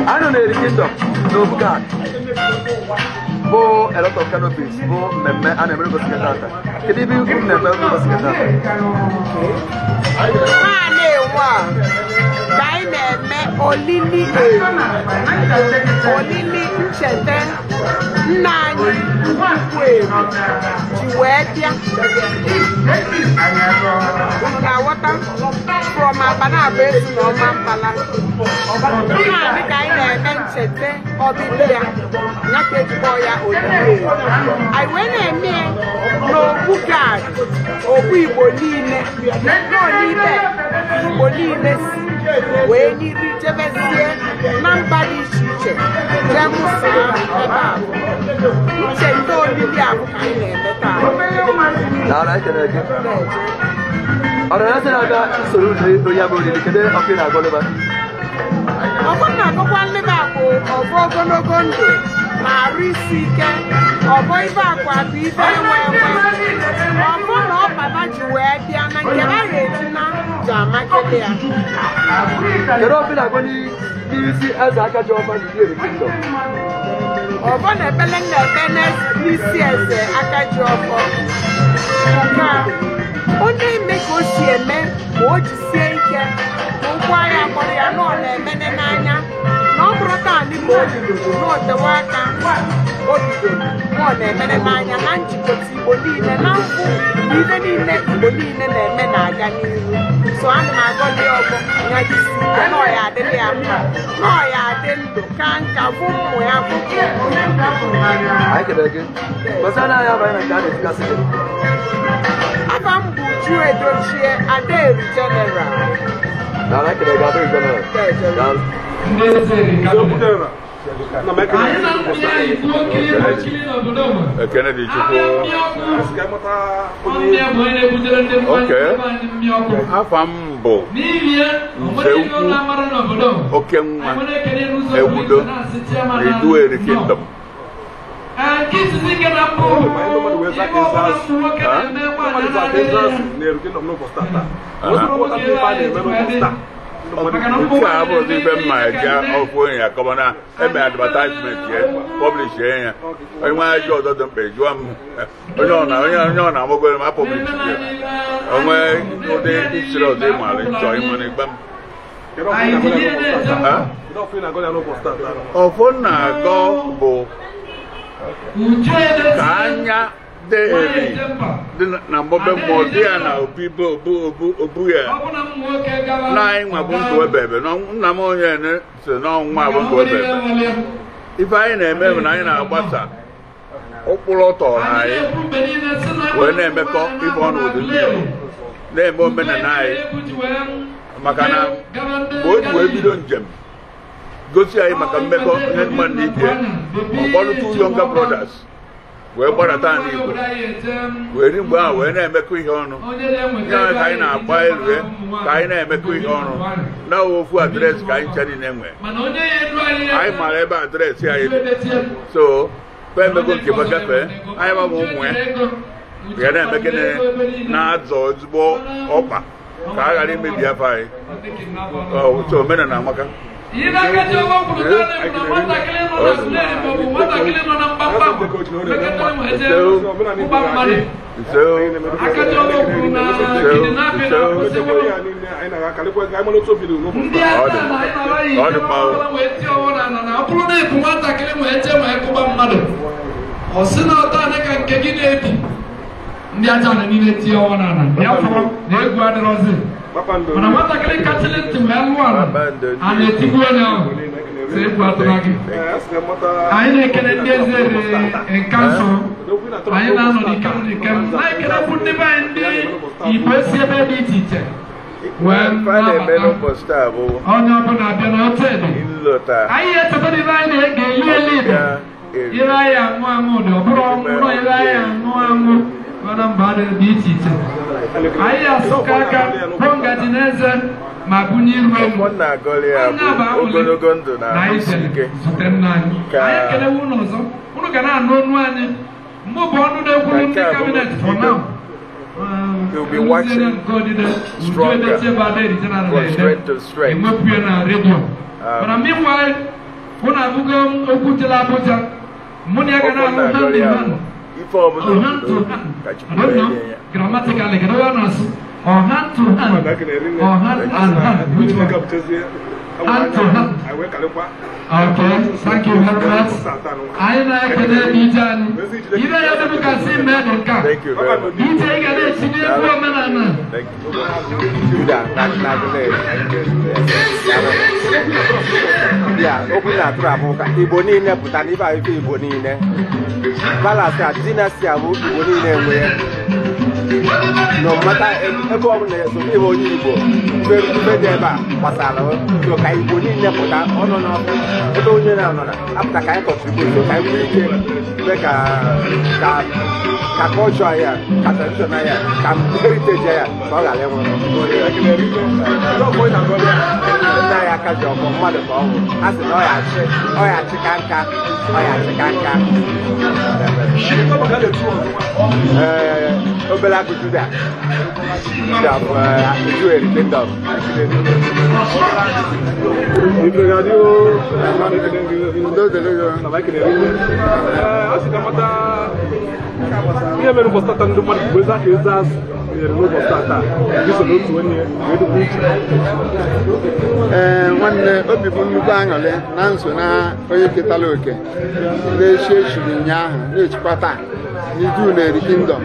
I don't know the kingdom, no God. Bo a lot of canopies, bo mmemme a na-emere ụbọchị nke tata. Kedu ebe unu na-eme ụbọchị nke tata? Ha na-enwe a ka anyị na-eme olili olili ncheta nna anyị ukwu Eri ji wee bịa. Unu na-aghọta from Abanaba Ezu na Ọmambala. Naanị ka anyị na-eme ncheta ọbịbịa ya ka ejikọ ya olili Eri. Anyị wee na-eme n'ogbu gad ogbu Igbo niile nọ n'ime Igbo niile si wee yiri jebezie na mba dị iche iche jee mụsaa ebe a ncheta olili ahụ ka anyị na-eme taa. Daalụ, anyị kelere gị. Ọra na na-abịa usoro unu ya bụ olili, kedu ọkụ ị na-agwa leba? Ọfọ na-agụkwa nleba bụ ọfọ ogologo ndụ na arụ isi ike, ọfọ ife akwa bụ ife enwe enwe, ọfọ na ọbaba ji wee bịa na nke ha ga-eji na ji amakele ya. Kedu ọkụ ị na-agwa n'isi eze aka ji ọma n'ili Eri Kingdom? Ọfọ na ekpele na-ekpe n'isi eze aka ji ọfọ ka ọ na-eme ka o si eme ma o jisie ike na ụkwụ agha kpọrọ ya na ọ na-emene n'anya na ọ bụrụ taa ka o bidoro na otewe aka o bidoro na ọ na-emene n'anya na njikọta Igbo niile na mfụ ife niile Igbo niile na-eme na-aga n'iru. So ana m agọzi ọgbọ ya jisi ike na ọ ya adịrị ya mma na ọ ya adị ndụ ka nka bụ ụmụ ya bụ. Anyị kelere gị. Gbasara anyị abanye na nke a na-ejigasị gị. Afa m bụ Uju Edochie, Adaeri General. Daalụ, anyị kelere gị, Adaeri General. Daalụ. Ekene dị Chukwu. Okay. Afa m bụ Nze Ukwu Okenwa Ewudo Idu Eri Kingdom. Nke a abụghị ife mma eje ọfụ onye ya kọba na eme advertisement ya publish ya onye nwe ajọ ọzọ dị mkpa jụọ m onye ọ na-amagoro m apọblish ya onwe ụdị isiri ọzọ ịmara chọọ ịmara ịgba m. Ọfọ na-agọ bụ ka anya dị eri dị na mgbobe mmụọ dị ya na obi obu ya na anyị nwa bụ ndụ ebebe nna m onye si n'ọnwa bụ ndụ ebebe. Ife anyị na-eme bụ na anyị na-agbasa ụkpụrụ ọtọ na anyị wee na-emekọ ife ọnọdụ ndị Igbo na-eme omenala anyị maka na mgbe o ji wee bido njem gosi anyị maka mmekọ ihe mmadụ na ibie ọkpọrọ two younger brothers Wee gbadata n'Igbo wee ri mgbe ahụ wee na-emekọ ihe ọnụ. Ya mere ka anyị na-agba elu ka anyị na-emekọ ihe ọnụ na ofu adreesị ka anyị nche niile nwee. Anyị maara ebe adreesị anyị dị. So fe emego nke ba gafee anyị ma bụ ụmụ ya ya na-emekene na-azọ ezigbo ọkpa ka a ghara imebi afọ anyị. So omenala amaka. Mana nwatakịrị kachiri ntị wee lụọ ala a na-etigbu onye ahụ sị egwu atụla gị. Anyị na-ekele ndị eze nkansụ anyị na-anọ n'ikem n'ikem na-ekelekwu ndị be anyị ndị Igbo si ebe dị iche iche wee nabata onye ọbụla abịa na họteelụ. Anyị echetara ibe anyị na-ege elu elu ibe ire anyị aṅụ aṅụ dị ọ bụrụ ọnwụ ire anyị aṅụ aṅụ mana mba dị iche iche. Anyị asụka aka kwọ ngaji n'eze ma bunye iru elu na anyị jere zute nna anyị. Anyị ekelewe ụlọ ọzọ ụnụ ga na-anụ ọnụ anyị mụ bụ ọnụ na-ekwuru ndị kabinet for now. Enwepụ ya na redio mana meanwhile ụnụ abụgo okwu jere Abuja mụ na ya ga na-alụ hand in hand. Or hand to hand. I don't know. Grammatically, or hand to hand, or hand and hand. Which one? Hand to hand. Okay, thank you very much. I like the DJ. Even if you can see me, thank you very much. DJ, thank you. Igbo niile pụtara ife ife Igbo niile. Balance a dynasty a bụ Igbo niile enwe ya. No matter ebe ọ bụla so ibe onye Igbo ife dị ebe a gbasara so ka Igbo niile pụta ọnụ n'ọkụ ebe onye na-anọ na apụta ka anyị contribute ka anyị nwee ike mee ka ka culture ya ka tradition ya ka heritage ya ka ọ ghara ịnwụ. Nna ya aka ji ọkụ mmadụ ka ọ nwụ a sị na ọ ya achị ka nka ọ ya achị ka nka. Obere akụ Juda Juda bụ Jew kingdom. Ihe mere ụbọchị tata ndị mmadụ bụ eze aka eze azụ nyere n'ụbọchị tata gị so n'otu onye wee dịkwa uche. Ee, nwanne obi bụ nnukwu aṅụrị na nso na onye ketara oke na-echi echiri ụnyaahụ na-echikwa taa n'Idu na Eri Kingdom.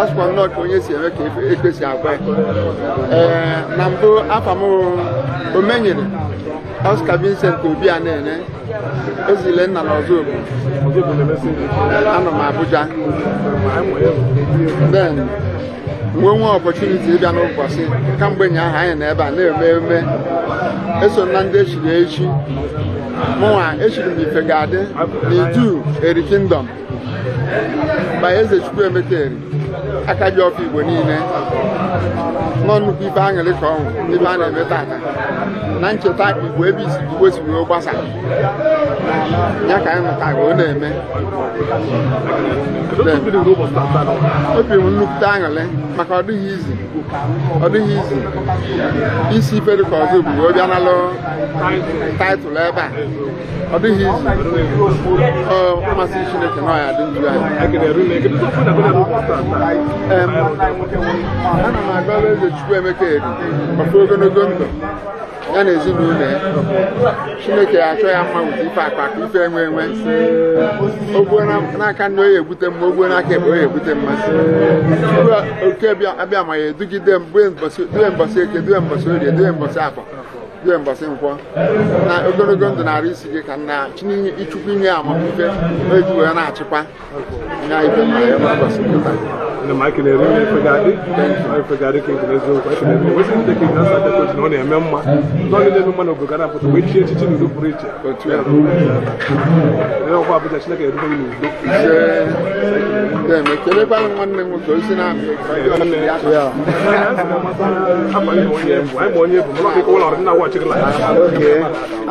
Asụkwa nnọọ ka onye si eme ka ekpesi agwa. Ee, na mbụ afa m omenyere Oscar Vincent Obi a na-ene ezile nna na ọzọ obu anọ m Abuja. Then nwe nwe opportunity ịbịa n'ụbọchị kamgbe ụnyaahụ anyị nọ ebe a na-eme eme eso na ndị echiri echi mụnwa echiri m ife ga-adị n'Idu Eri Kingdom by Eze Chukwuemeka Eri aka ji ọfọ Igbo niile nọ nnukwu ife aṅụrị ka ọnwụ ife a na-eme tata na ncheta Igbo ebe isi Igbo si wee gbasa ya ka anyị mụtara ọ na-eme. Obi m nnukwute aṅụrị maka ọ dịghị izi ọ dịghị izi isi ife dị ka ọzọ bụ wee bịa nalụ taịtụl ebe a ọ dịghị izi ọ mmasị Chineke na ọ ya dị ndụ anyị. Ana m agọrọ Eze Chukwuemeka Eri ọfụ ogologo ndụ ya na ezinụlọ ya. Chineke ya achọ ya mma wute ife akpa ka ife enwe enwe ogbuo n'aka ndị oyi egbute mma ogbuo n'aka ekpe oyi egbute mma oke abịa ma ya edugide m due mbọsị eke due mbọsị orie due mbọsị afọ Bie mbọsị nkwọ na ogologo ndụ na-arụ isi gị ka nna Chukwu inye amamife o ji wee na-achịkwa nya ibe na ya n'ụbọchị nkịta. Nne m anyị na-eri nne Ifegadị Ifegadị ka nke eziokwu anyị na-eri wesị ndị ka na asa kochi na ọ na-eme mma ndị ọ na-eme mma na obodo gara apụta wee chie echichi n'udo pụrụ iche otu a onye ọkwa Abuja Chineke erube gị n'udo. Ise eme kelekwara nwanne m nwoke osi na-amị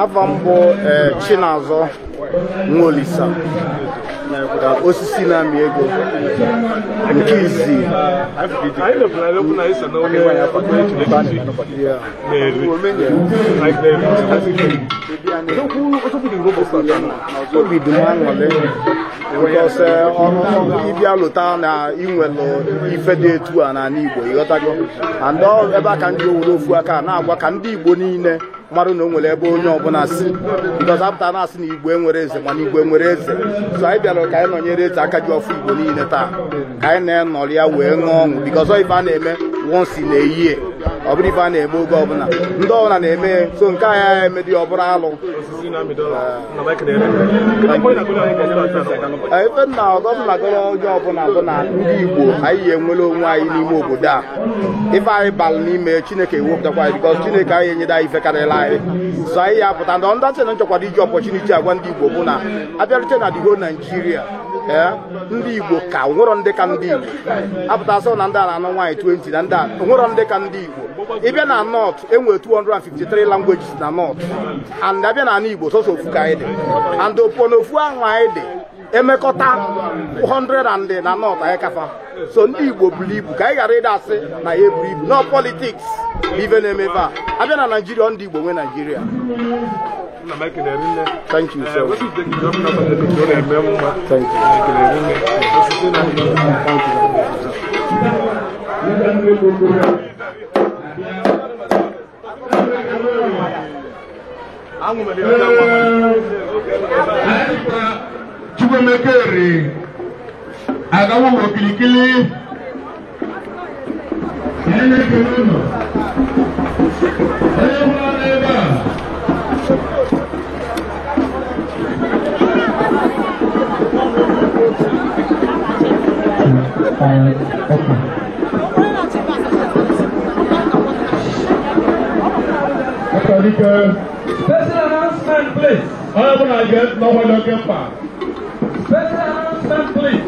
Afọ mbụ Chinazọ Nwolisa osisi na-amị ego nke izi. Obi dị m aṅụrị because ịbịa lụta na inwelụ ife dị etu a n'ala Igbo ịghọtago and ebe a ka ndị owuru ofu aka na-agwa ka ndị Igbo niile mmadụ na o nwere ebe onye ọbụla si because apụta na-asị na Igbo enwere eze mana Igbo enwere eze so anyị bịara ka anyị nọnyere eze aka ji ọfụ Igbo niile taa ka anyị na-enọrị ya wee ṅụọ ọṅụ because ife a na-eme once in a year ọ bụrụ ife a na-eme oge ọbụla ndị ọbụla na-eme so nke anyị emedi ọ bụrụ alụ. Ife nna ọgọbụla gọrọ onye ọbụla bụ na ndị Igbo anyị enwere onwe anyị n'ime obodo a ife anyị balụ n'ime Chineke ewepụtakwa anyị because Chineke anyị enyere anyị ife karịrị anyị so anyị ya apụta ndị ndị na nchekwado iji ọpọchuniti agwa ndị Igbo bụ na abịarute na the whole Nigeria ndị Igbo ka nwụrọ ndị ka ndị Igbo apụta sọ na ndị a na-anụ nwaanyị 20 na ndị a nwụrọ ndị ka ndị Igbo ịbịa na North enwere 253 languages na North and abịa na ala Igbo sọsọ ofu ka anyị dị and ofu na ofu ahụ anyị dị emekọta 100 and na North anyị kafa so ndị Igbo buru ibu ka anyị ghara ịda asị na ya eburu ibu no politics ife na-eme ebe a abịa na Nigeria ndị Igbo nwe Nigeria. Thank you so much. Thank you. Thank you. Chukwuemeka agawo okilikili Special announcement, please. Special announcement, please.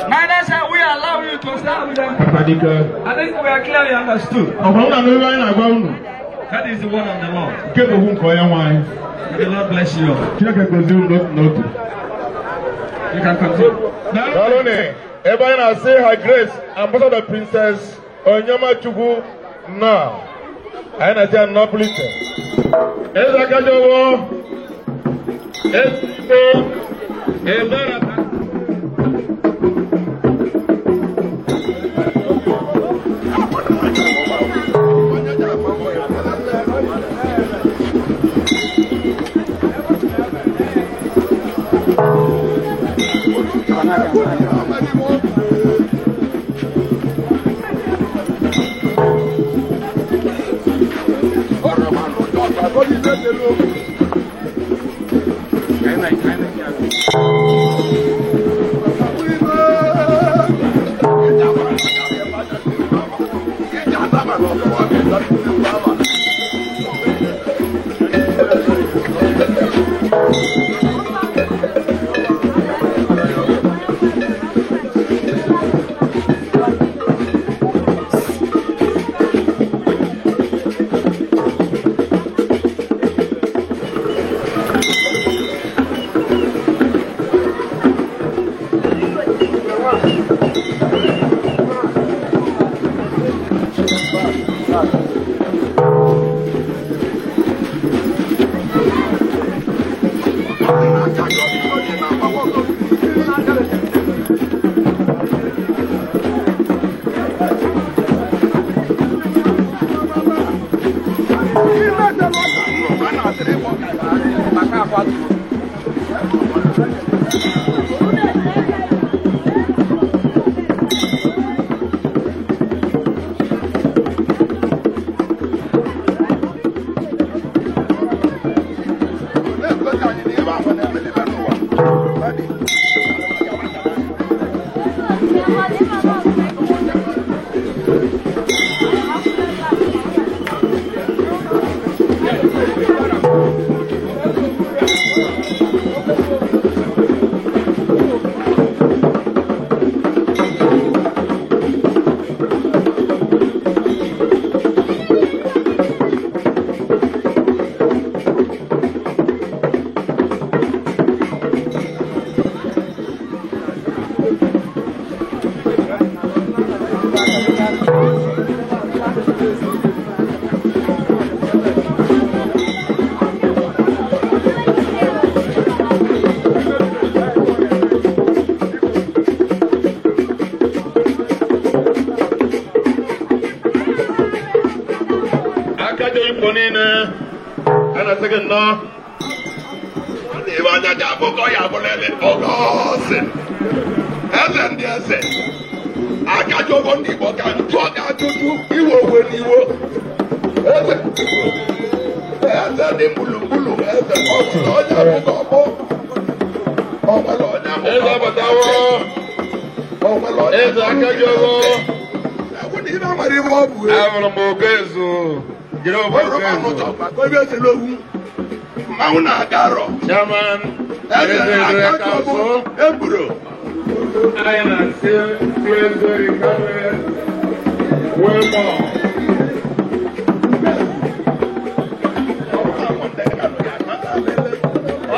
Neither shall we allow you to start with them. I think we are clearly understood. That is the word of the Lord. May the Lord bless you all. You can continue. Everyone say Her Grace, Ambassador Princess Onyema Chukwu now. I na say Nọpụlite. Eze Akajowo. Ezigbo ebere. Igbo niile a na-asị gị nnọọ. Ibe anya ji abụ ka ọ ya abụrịrị ọgọsị eze ndị eze aka ji ọgọ ndị Igbo ka njụọ gị ajụjụ iwe owe n'iwo eze eze dị gburugburu eze ọbụla onye abụ ka ọ bụ ọbụla onye abụ Eze abatawo. Eze aka ji ọgọ. Ekwu na ibe nwere ibe ọ bụ Ahụrụ m Okezu. Jiri ọrụ Okezu. ụzọ maka ebe esere owu mmanwụ na-aga arọ Chairman eze Eze aka ji ọgọ Council. egburu Anyị na-asị ndị eze Rikawe Wemo.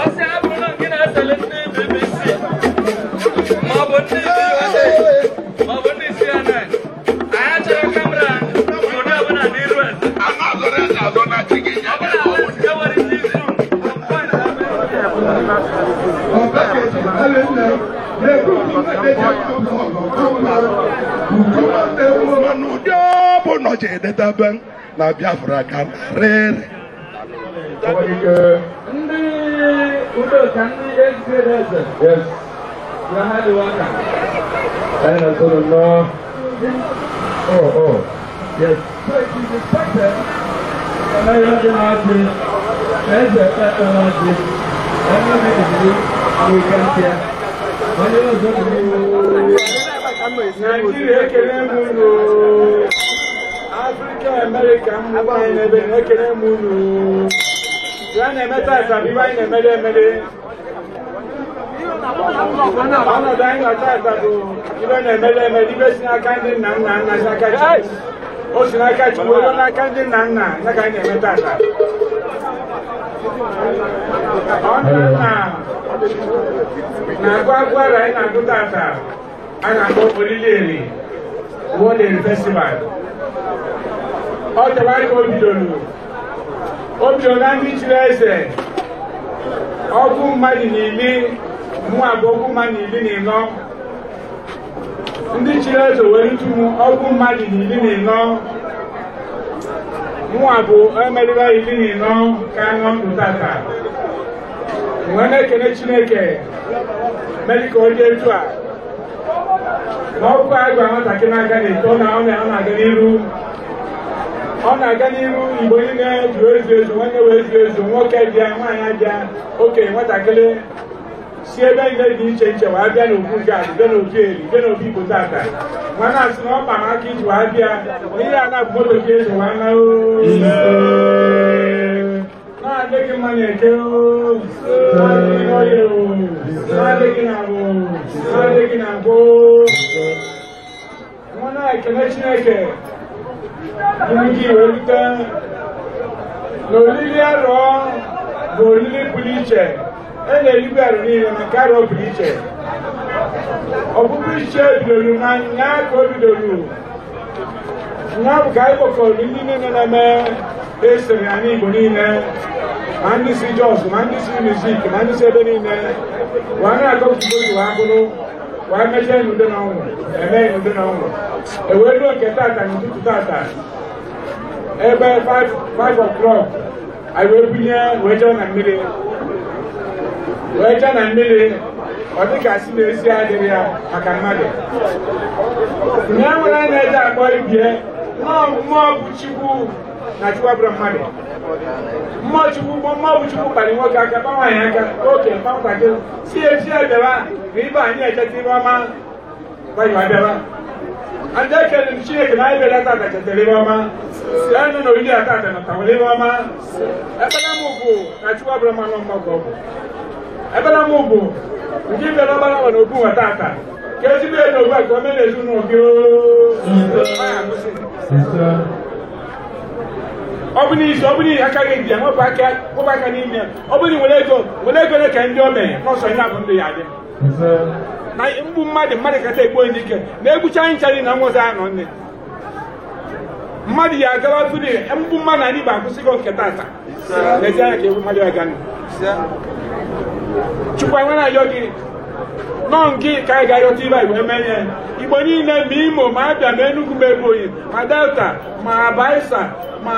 Ọsị abụrụ na nke na-esele ndị BBC ma ọ bụ ndị VOA ma ọ bụ ndị CNN. Anyị achọghị kamera ụdị ọbụla n'iru eze. A na-azọrọ eze azọ na chi gị Ọ bụla e nwere ike izu point. Mana ụdị ọ bụ na ọ ji edetebe na Biafra ka rịrị. Ndị Udoka ndị ezere eze. Yes. Ya ha dị waka. Anyị na-asị unu nnọọ. Oh, oh. Yes. So it is expected na ya dị na-adị eze ekpe na-adị onye na-ejiri n'ike onye ọzọ dị Naijiria ekele m unu. Afrịka Amerịka mmụba anyị n'ebe ekele m unu. Ya na-eme tata bụ ibe anyị na-emere emere. Ọnọdụ anyị nọ tata bụ ibe na-emere emere, ibe si n'aka ndị nna nna nna si n'aka Chukwu. O si n'aka Chukwu ruo n'aka ndị nna nna ya ka anyị na-eme tata. Ọ nna nna na-agụ agụ ara anyị na-agụ tata a na-akpọ Olili Eri World Eri Festival. Ọ chọrọ ka o bidoro o bidoro na ndị chiri eze ọgụ mmadụ na iri mụ abụọ ọgụ mmadụ na iri na ịnọ ndị chiri eze were ntu m ọgụ mmadụ na iri na ịnọ mụ abụ emerịla iri na ịnọ ka nọ ndụ tata wee na-ekele Chineke mere ka ọ dị etu a ma ọkụ a gwa nwatakịrị na-aga n'eto na ọ na-aga n'iru ọ na-aga n'iru Igbo niile jụrụ ezu ezu nwanne wee ezu ezu nwoke bịa nwaanyị bịa okenye nwatakịrị si ebe niile dị iche iche wee bịa n'okwu nke a bịa n'obi eri bịa n'obi Igbo tata nwa na-asị na ọ kpa m aka iji wee bịa n'ihe a na-abụ moto ka ezu wee na na-adị gị mma na-eke na-adị gị n'oye na-adị gị na abụ na-adị gị na agbo nwa na-ekele Chineke ndị wee rute na olili arọ bụ olili pụrụ iche e na-erigbu arụ niile na nke arọ pụrụ iche ọbụbụ iche bidoro na nya ka o bidoro nya bụ ka anyị kpọkọrọ ndị niile na-eme esere anyị Igbo niile ma ndị si Jos ma ndị si Unizik ma ndị si ebe niile wee na-akọpụta wee bụrụ wee mechie n'udo na ọnwụ eme n'udo na ọnwụ e wee ruo nke tata n'ụtụtụ tata ebe 5 o'clock anyị wee bunye wee jee na mmiri wee jee na mmiri ọ dịka si n'ezi adịrị ya maka mmadụ nye nwere a na-eje akpọ ibie mmụọ bụ Chukwu na Chukwu abụrụ mmadụ mmụọ Chukwu mmụọ bụ Chukwu kpara nwoke aka kpa nwaanyị aka oke kpa nwatakịrị si echi abịaba na ibe anyị echeta ibe ọma gbaghị abịaba ndị ekele m Chineke na anyị bịara tata chetara ibe ọma si anyị nọ n'oriri a tata natawara ibe ọma ekpere m bụ na Chukwu abụrụ mmanụ mmụọ ka ọ bụ ekpere m bụ nke bịara ọgbara nwa na obu nwa tata ka ezigbo ya n'obu a ka o mee n'ezinụlọ gị ọ bụ n'izu ọ bụ n'ihi aka gị dị ya wepụ aka n'ime ya ọ bụrụ na ego were ego ole ka ndị o mere n'ọsọ ihe abụ ndụ ya adị na mgbu mmadụ mmadụ kacha egbu onye ike na-egbucha nchara na nwụzi anọ nne mmadụ ya agawa furi mgbu mmadụ anyị bụ akwụsịgo nke tata n'ezi anya ka egbu mmadụ ya ganụ Chukwu enwere ayọ gị Nọ nke ka anyị ga-ayọta ibe anyị wee mee ya. Igbo niile ma Imo ma Abịa ma Enugu ma Ebonyi ma Delta ma Bayelsa ma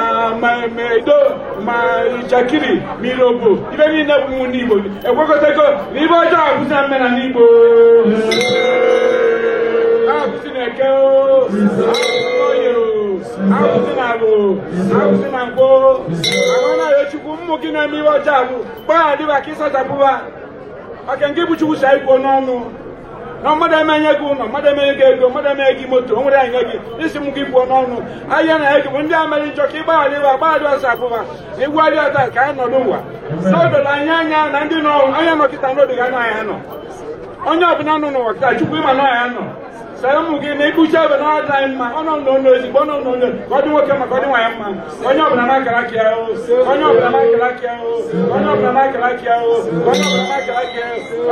Edo ma Ichakiri ma Irobo ibe niile bụ ụmụ Igbo ekwekọtago na ibe ọjọọ akwụsị na mmena n'Igbo akwụsị na Eke oye akwụsị na Agbo akwụsị na Nkwọ ahụ Chukwu mmụ gị na-eme ihe ọjọọ abụ gbagha ka ịsachapụba maka nke bụ Chukwu si anyị kwuo n'ọnụ na mmadụ emenye gị ụlọ mmadụ emenye gị ego mmadụ emenye gị moto o nwere anyị gị isi m gị kwuo n'ọnụ ahịa na ego bụ ndị a mere njọ ka ịgbaghara ịba agbaghara ọsọ na igwugharị ọta ka anyị nọdụ ụwa n'odola anyị anya na ndị nọ onye nọ kịta n'odo ga anọ anyị nọ onye ọbụla nọ n'ụwa kịta Chukwu ịma nọ ya nọ sara ụmụ gị na ikpuchi ebe na ọdị anyị mma ọnụ n'ọnụ ezigbo ọnụ n'ọnụ ka ọ dị nwoke maka ọ dị nwaanyị mma onye ọbụla na-akara aka ya onye ọbụla na-akara aka ya onye ọbụla na-akara aka ya onye ọbụla na-akara aka ya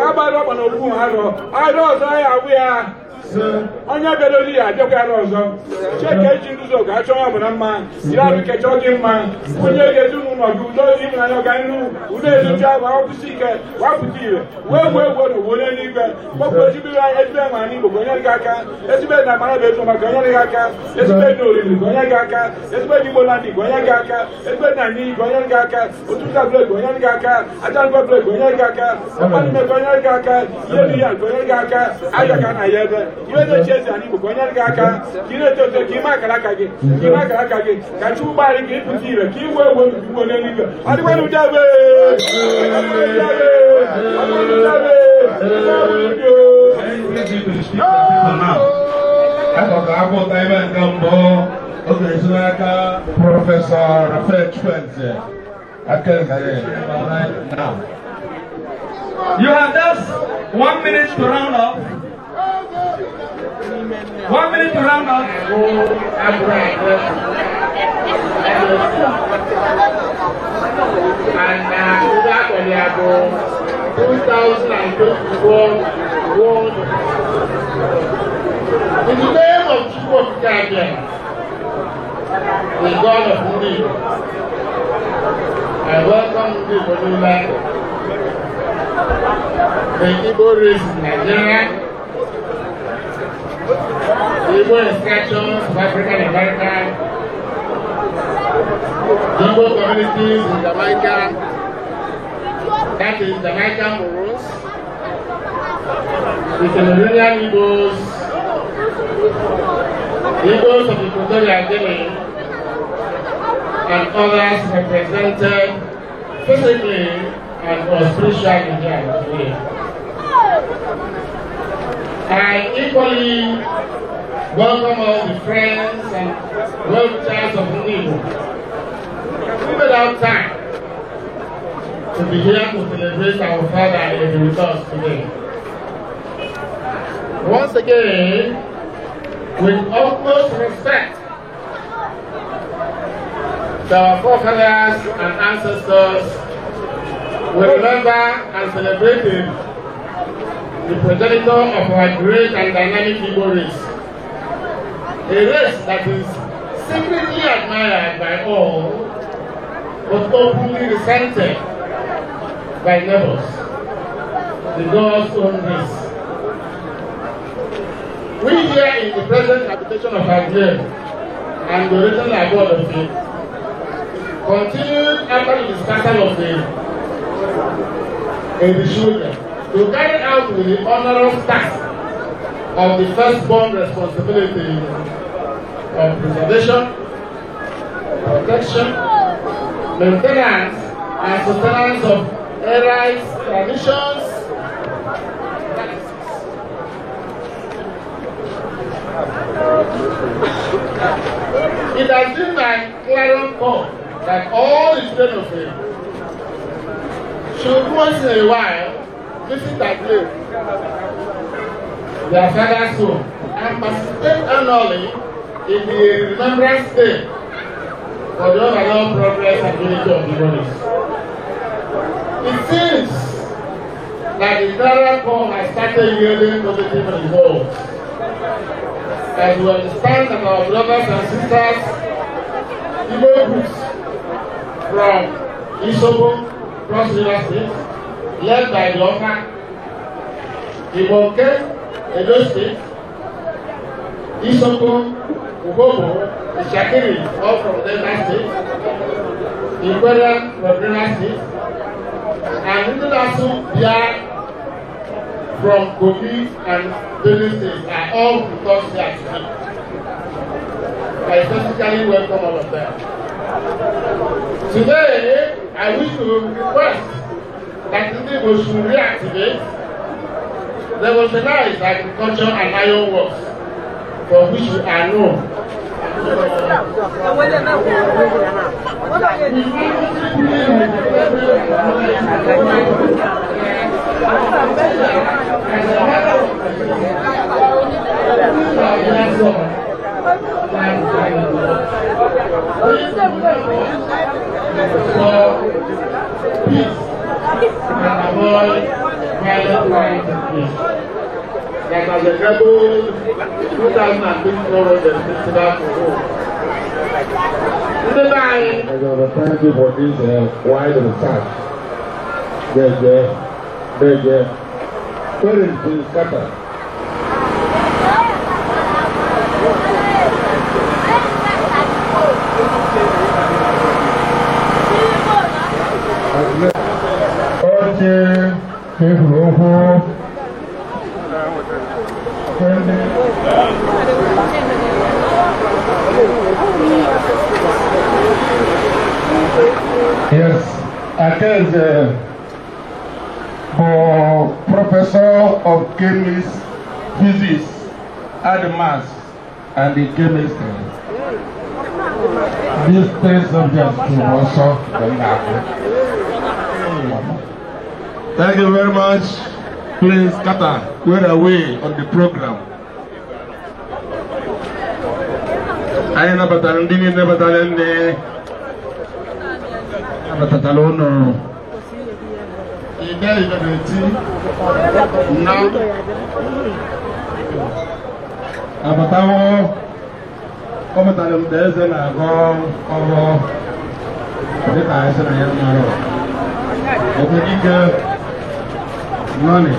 agbara ọgba na okwu ha rụọ arụ ọzọ ya awụ ya onye bịara oli ya abịakwa ya ọzọ Chike eji nduzo ga achọ onye ọbụla mma jiri arụ ike chọọ gị mma onye ga-ezinụlọ gị udo ịhụnanya ọganihu udo ezochi ahụ akwụsị ike wapụta ire wee gbuo egwu na onye n'igwe kpọpụ ezigbo anya ezigbo enwe anyị Igbo ka onye gị aka ezigbo na amara bụ ezo maka onye gị aka ezigbo na oriri ka onye gị aka ezigbo na Igbo landị ka onye gị aka ezigbo na anyị ka onye gị aka otuta blek ka onye gị aka ajarụgwa blek ka onye gị aka ọkpanime ka onye gị aka ihe dị ya ka onye gị aka aja ka na ya ebe iwe na-echi ezi anyị Igbo ka onye gị aka ka ị na-eto eto ka ime akara aka gị ka ime akara aka gị ka Chukwu gbaghara gị ịpụta ire ka iwe ewu Igbo n'eluigwe ọ dịkwa n'ụdị ebe Professor Raphael Chukwueze Akenze right now. You have just 1 minute to round off. 1 minute to round off. And 2024 World. In the name of Chukwu Okike, the God of Ndi, I welcome Ndi Bonula, the Igbo race in Nigeria, the Igbo extractions of African America, the Igbo communities in Jamaica, that is Jamaican Moros, the Cameroonian Igbos, the Igbos of Equatorial Guinea, and others represented physically and or spiritually here today. I equally welcome all the friends and well-wishers of Igbo who made out time to be here to celebrate our father with us today. Once again, with utmost respect to our forefathers and ancestors, we remember and celebrate the progenitor of our great and dynamic Igbo race, a race that is secretly admired by all, but openly resented by neighbors, the God's own race. We here in the present habitation of our grave and the original abode of it, continued after the dispersal of the Edishuga to carry out with the honorable task of the firstborn responsibility of preservation, protection, maintenance, and sustenance of rights, traditions. It has been my clarion call that all the children of him should once in a while visit their grave, their father's home, and participate annually in the Remembrance Day for the overall progress and unity of the bodies. It seems that the clarion call has started yielding positive results, as we understand that our brothers and sisters, Igbo groups from Isobo, Cross River State, led by the Oka, Ibonke, Edo State, Isoko, Ugobo, Ishakiri, all from Delta State, Ikwere from Rivers State, and Ndinasu Bia from Kogi and Benue State are all with us here today. I specifically welcome all of them. Today, I wish to request that Ndi should reactivate, revolutionize agriculture and iron works, for which we are known. For peace and avoid violent crimes. That has enabled 2004 festival to hold. Thank you for this wide research. Where is Prince Carter? Yes, Akeze for Professor of Chemistry, Physics, and Maths, and the Chemistry. These three subjects to also the. Thank you very much. Please, Kata, where are we on the program? I am Money.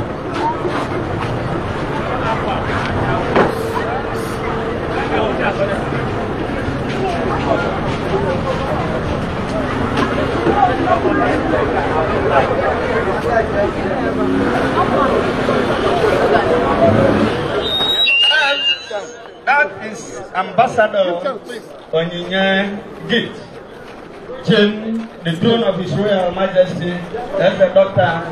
That is Ambassador Onyinye Gift. Jim, the throne of His Royal Majesty, that's the Doctor.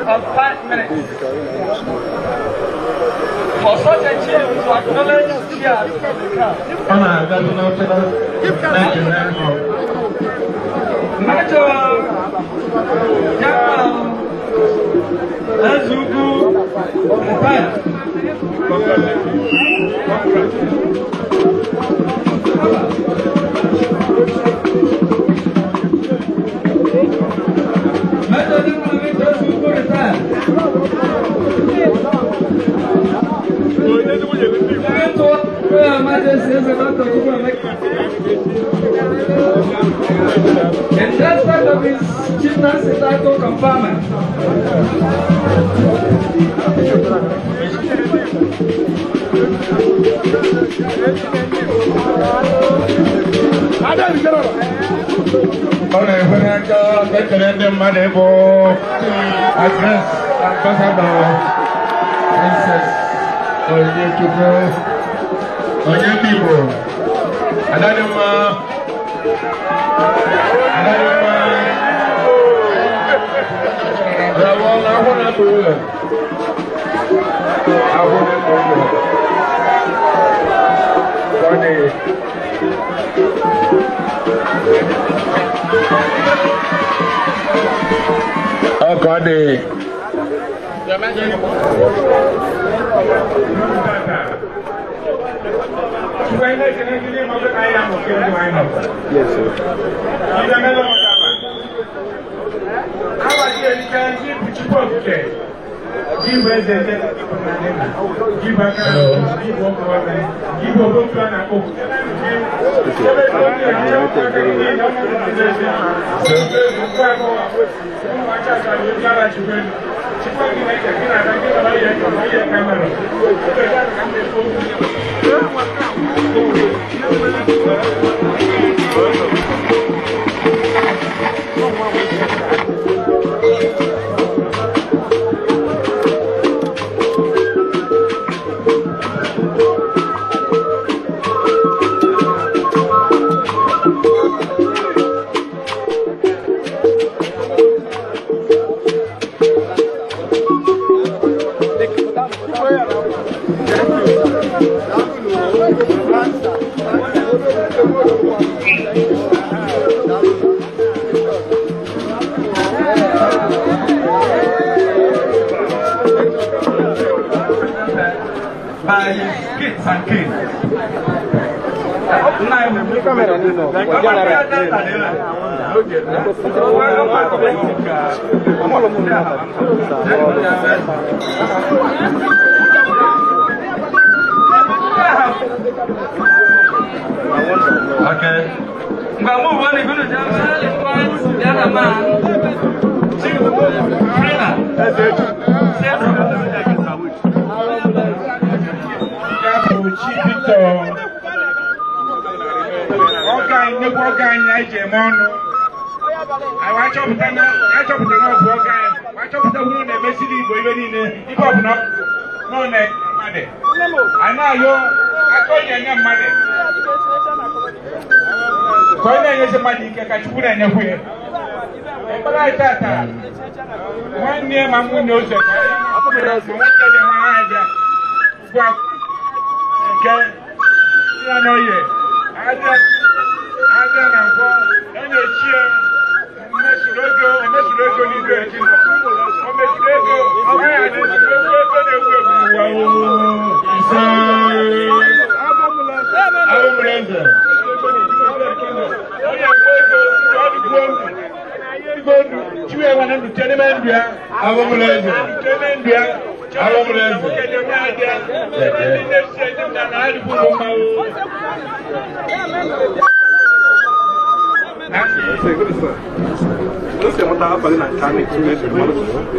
Of 5 minutes. For such a chief to acknowledge tears from the crowd. Major General Ezugu retired. Major General Ezugu retired. In respect of his chieftaincy title conferment, Address Ambassador Princess Onyechukwu Onyemigbo Adadimma Adadimma Yes, sir. By his kids and kin. Okay.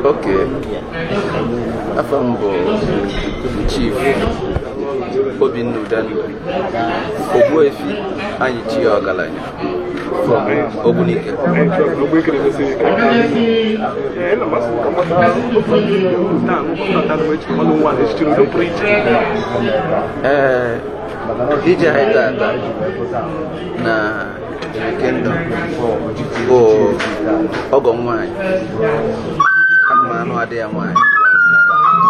Okay. Afam bụ Chief Obinna Udendu, Ogbuefi anyị chi ọgaranya from Ogbunike. Ee, ije anyị tata na Kingdom bụ ọgọ nwanyị, anụmanụ adị ya nwanyị,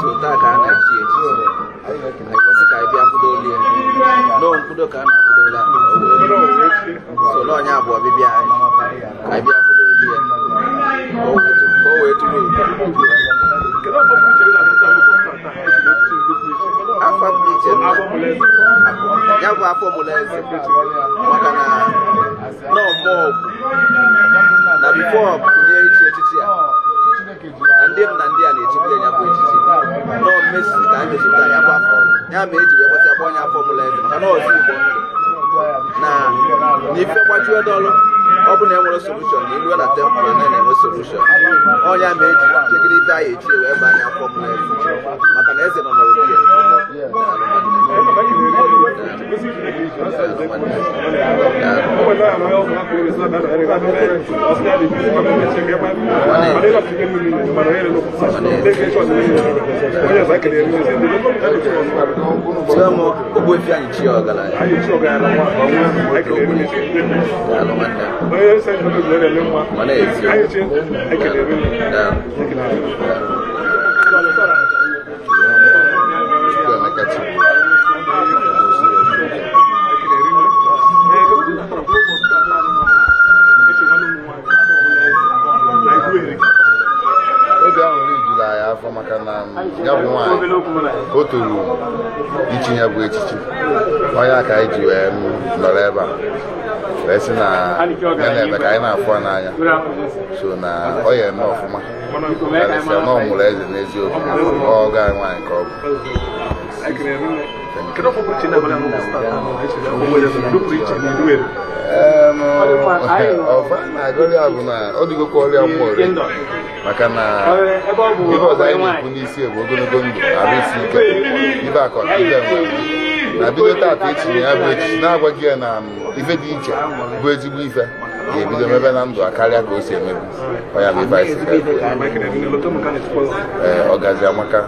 so taa ka a na-echi echichi, anyị ka anyị bịa nkwudo olie nọọ nkwudo ka a na-akwudo ole a so n'ọnya abụọ ọbịbịa anyị ka anyị bịa nkwudo olie ka o wee tụrụ ugo. Afọ pụrụ iche ya bụ afọ mụrụ eze, maka na nọọ mmụọ na bifo kunye ichi echichi a na ndị m na ndị a na-echikwa ya bụ echichi nọọ mmesi ka a mechipụta ya bụ afọ ya ma eji wee gbasịa kpọọ onye afọ mụrụ eze, maka na ọzọ Igbo ndụ na n'ife gbajuo dọlụ ọ bụ na enwere solushọn na iruo na tempụl na na-enwe solushọn ọnya ma eji chegide ife anyị echi wee baa anya afọ mụrụ eze, maka na eze nọ n'obi ya. Ogbuefi anyị chi ọgaranya. Obi aṅụrị juru anyị afọ maka na ya bụ nwaanyị o toro ichi ya bụ echichi onye aka anyị ji wee nọrọ ebe a wee sị na ya na-eme ka anyị na-afụ n'anya so na ọ ya eme ọfụma karịsịa na ọ mụrụ eze n'eziokwu ọgọ anyị nwaanyị ka ọ bụ. Ọfa na-agọrị ya bụ na ọ dịgokwa ọrịa mmụọ maka na ibe ọzọ anyị na-ekwu n'isi bụ ogologo ndụ arụ isi ike ibe akọ ibe nwe na bido taata echiche ya bụ echichi na-agwaghị ya na ife dị iche bụ ezigbo ife ga-ebido mebe na ndụ a karịa ka o si emebu ọ ya bụ ife anyị si ee Ọgazi Amaka.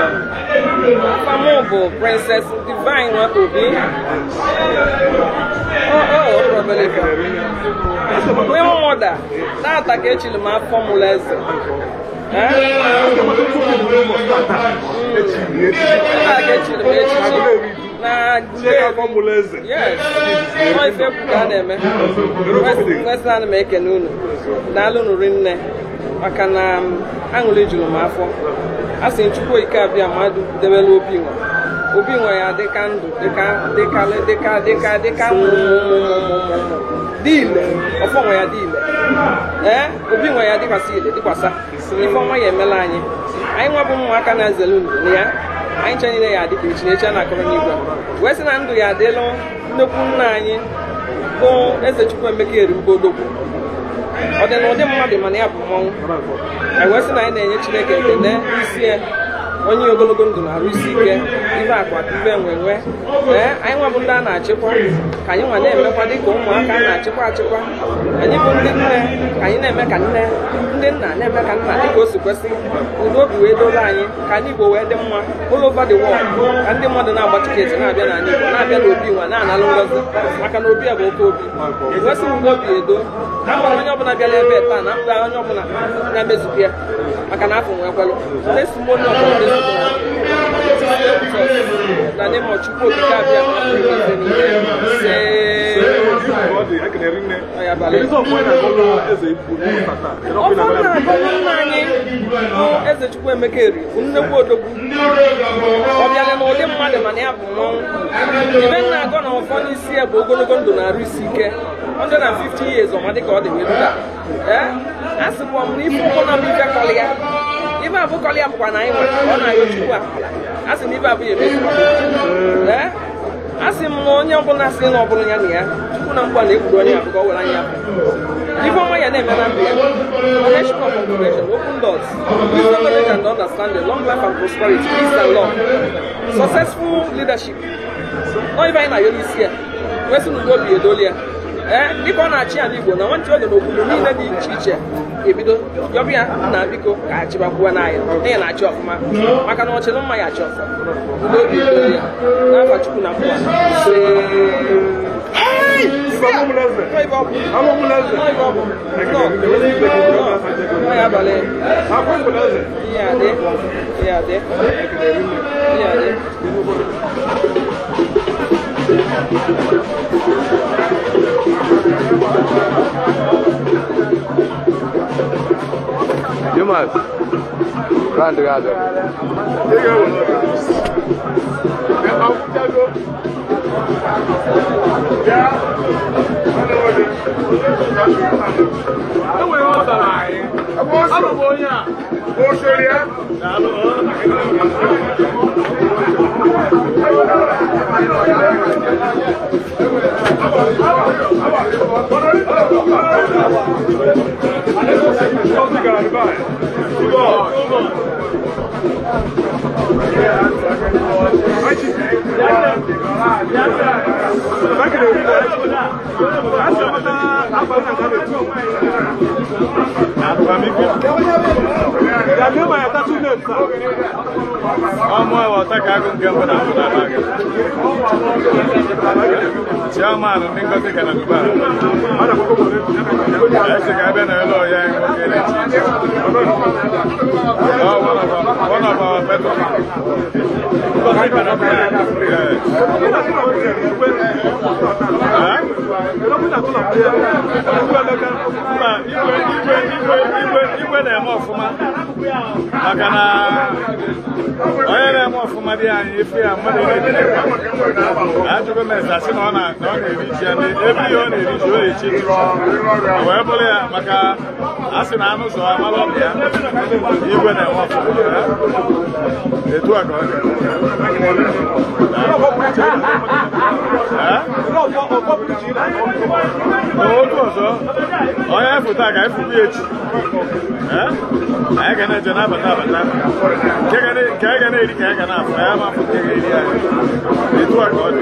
Afa m bụ Princess Divine Nwaobi. Queen mother, tata ka echiri m afọ mụrụ eze. Tata ka echiri m echichi na yes, ọ ife ekwu ka a na-eme. Nwesị ana m ekene unu. Daalụ unu rinne maka na aṅụrị juru m afọ. A sị Chukwu ike abịa mmadụ debere obi nwa. Obi nwa ya dịka ndụ dịka dịka dịka dịka dịka ụmụ dị ile ọfọ nwa ya dị ile ee obi nwa ya dịkwasị ile dịkwasa ife ọnwa ya emela anyị anyị nwa bụ ụmụaka na-ezelu ndụ na ya anyị nche niile ya adịka echi na echi a na-akọrọ n'igwe wee sị na ndụ ya adịlụ nnekwu nna anyị bụ Eze Chukwuemeka Erimgbodogwu. Ọ dị na ụdị mmadụ mana ya bụ mmọnwụ. Anyị wee sị na anyị na-enye Chineke ekele isi ya onye ogologo ndụ na-arụ isi ike ife akwa ife enwenwe ee anyị nwa bụ ndị a na-achịkwa ka anyị nwa na-emekwa dịka ụmụaka a na-achịkwa achịkwa anyị bụ ndị nne ka anyị na-eme ka nne ndị nna na-eme ka nna dịka o si kwesị udo obi wee doro anyị ka anyị Igbo wee dị mma all over the world ka ndị mmadụ na-agba tiketi na-abịa n'ala Igbo na-abịa n'obi nwa na-analụ ngozi maka na obi a bụ oke obi ekwesị udo obi edo na onye ọbụla bịara ebe taa na mkpa onye ọbụla na-emezukwu ya maka na afọ nwee kwelụ testimony of na name of Chukwu Okike Abịa ma pụrụ ife niile. Ọfọ na-agọlụ nna anyị bụ Eze Chukwuemeka Eri bụ nnekwu odogwu. Ọ bịara n'ụdị mmadụ mana ya bụ mmọnwụ. Ibe nna agọ na ọfọ n'isi ya bụ ogologo ndụ na arụ isi ike 150 years ọma dịka ọ dị wee ruta. Ee a sịkwa m na ife ụkwụ na mbụ ife kọlị ya ife abụkọlị ya bụkwa na anyị nwere ọ na-ayọ Chukwu akpala a sị na ife abụ ya emezikwa. Ee a sị m na onye ọbụla sị na ọ bụrụ ya na ya Chukwu na mkpa na-ekwuru onye abụ ka ọ were anya afọ ife ọma ya na-eme na ndụ ya nation of congregation open doors wisdom, knowledge and understanding, long life and prosperity, peace and love, successful leadership. Ọ ife anyị na-ayọ n'isi ya wee sị na udo obi edoli ya ee dịka ọ na-achị ala Igbo na nwantị oge n'obodo niile dị iche iche ebido yọbịa na biko ka achịbakwuo n'anya n'ihi na-achị ọfụma maka na ọchịrị mma ya achị ọfụma udo obi edoli ya n'afa Chukwu na mkpa. Yılmaz, round together. Nke mbụ na mbụ na Abagana. Chairman ndị Ngozi ka na Dubai. Esi ka abịa na elu ọya anyị nwoke na-echi echi. One of our better. Igwe na-eme ọfụma maka na onye na-eme ọfụma dị anyị ife ya mmadụ na-ejidekwa ajụgo m ese asị na ọ na-eri ji ya ebe ihe ọ na-eri ji ọ na-echi echichi wee bụrụ ya maka a sị na anụ zọ amala ọbụ ya igwe na-eme ọfụma etu a ka ọ dị. N'otu ọzọ onye fụta ka anyị fụkwa echi anyị ga na-eje na-abata abata nke anyị ga na-eri ka anyị ga na-afụ ya ma afụ nke ga-eri anyị etu a ka ọ dị.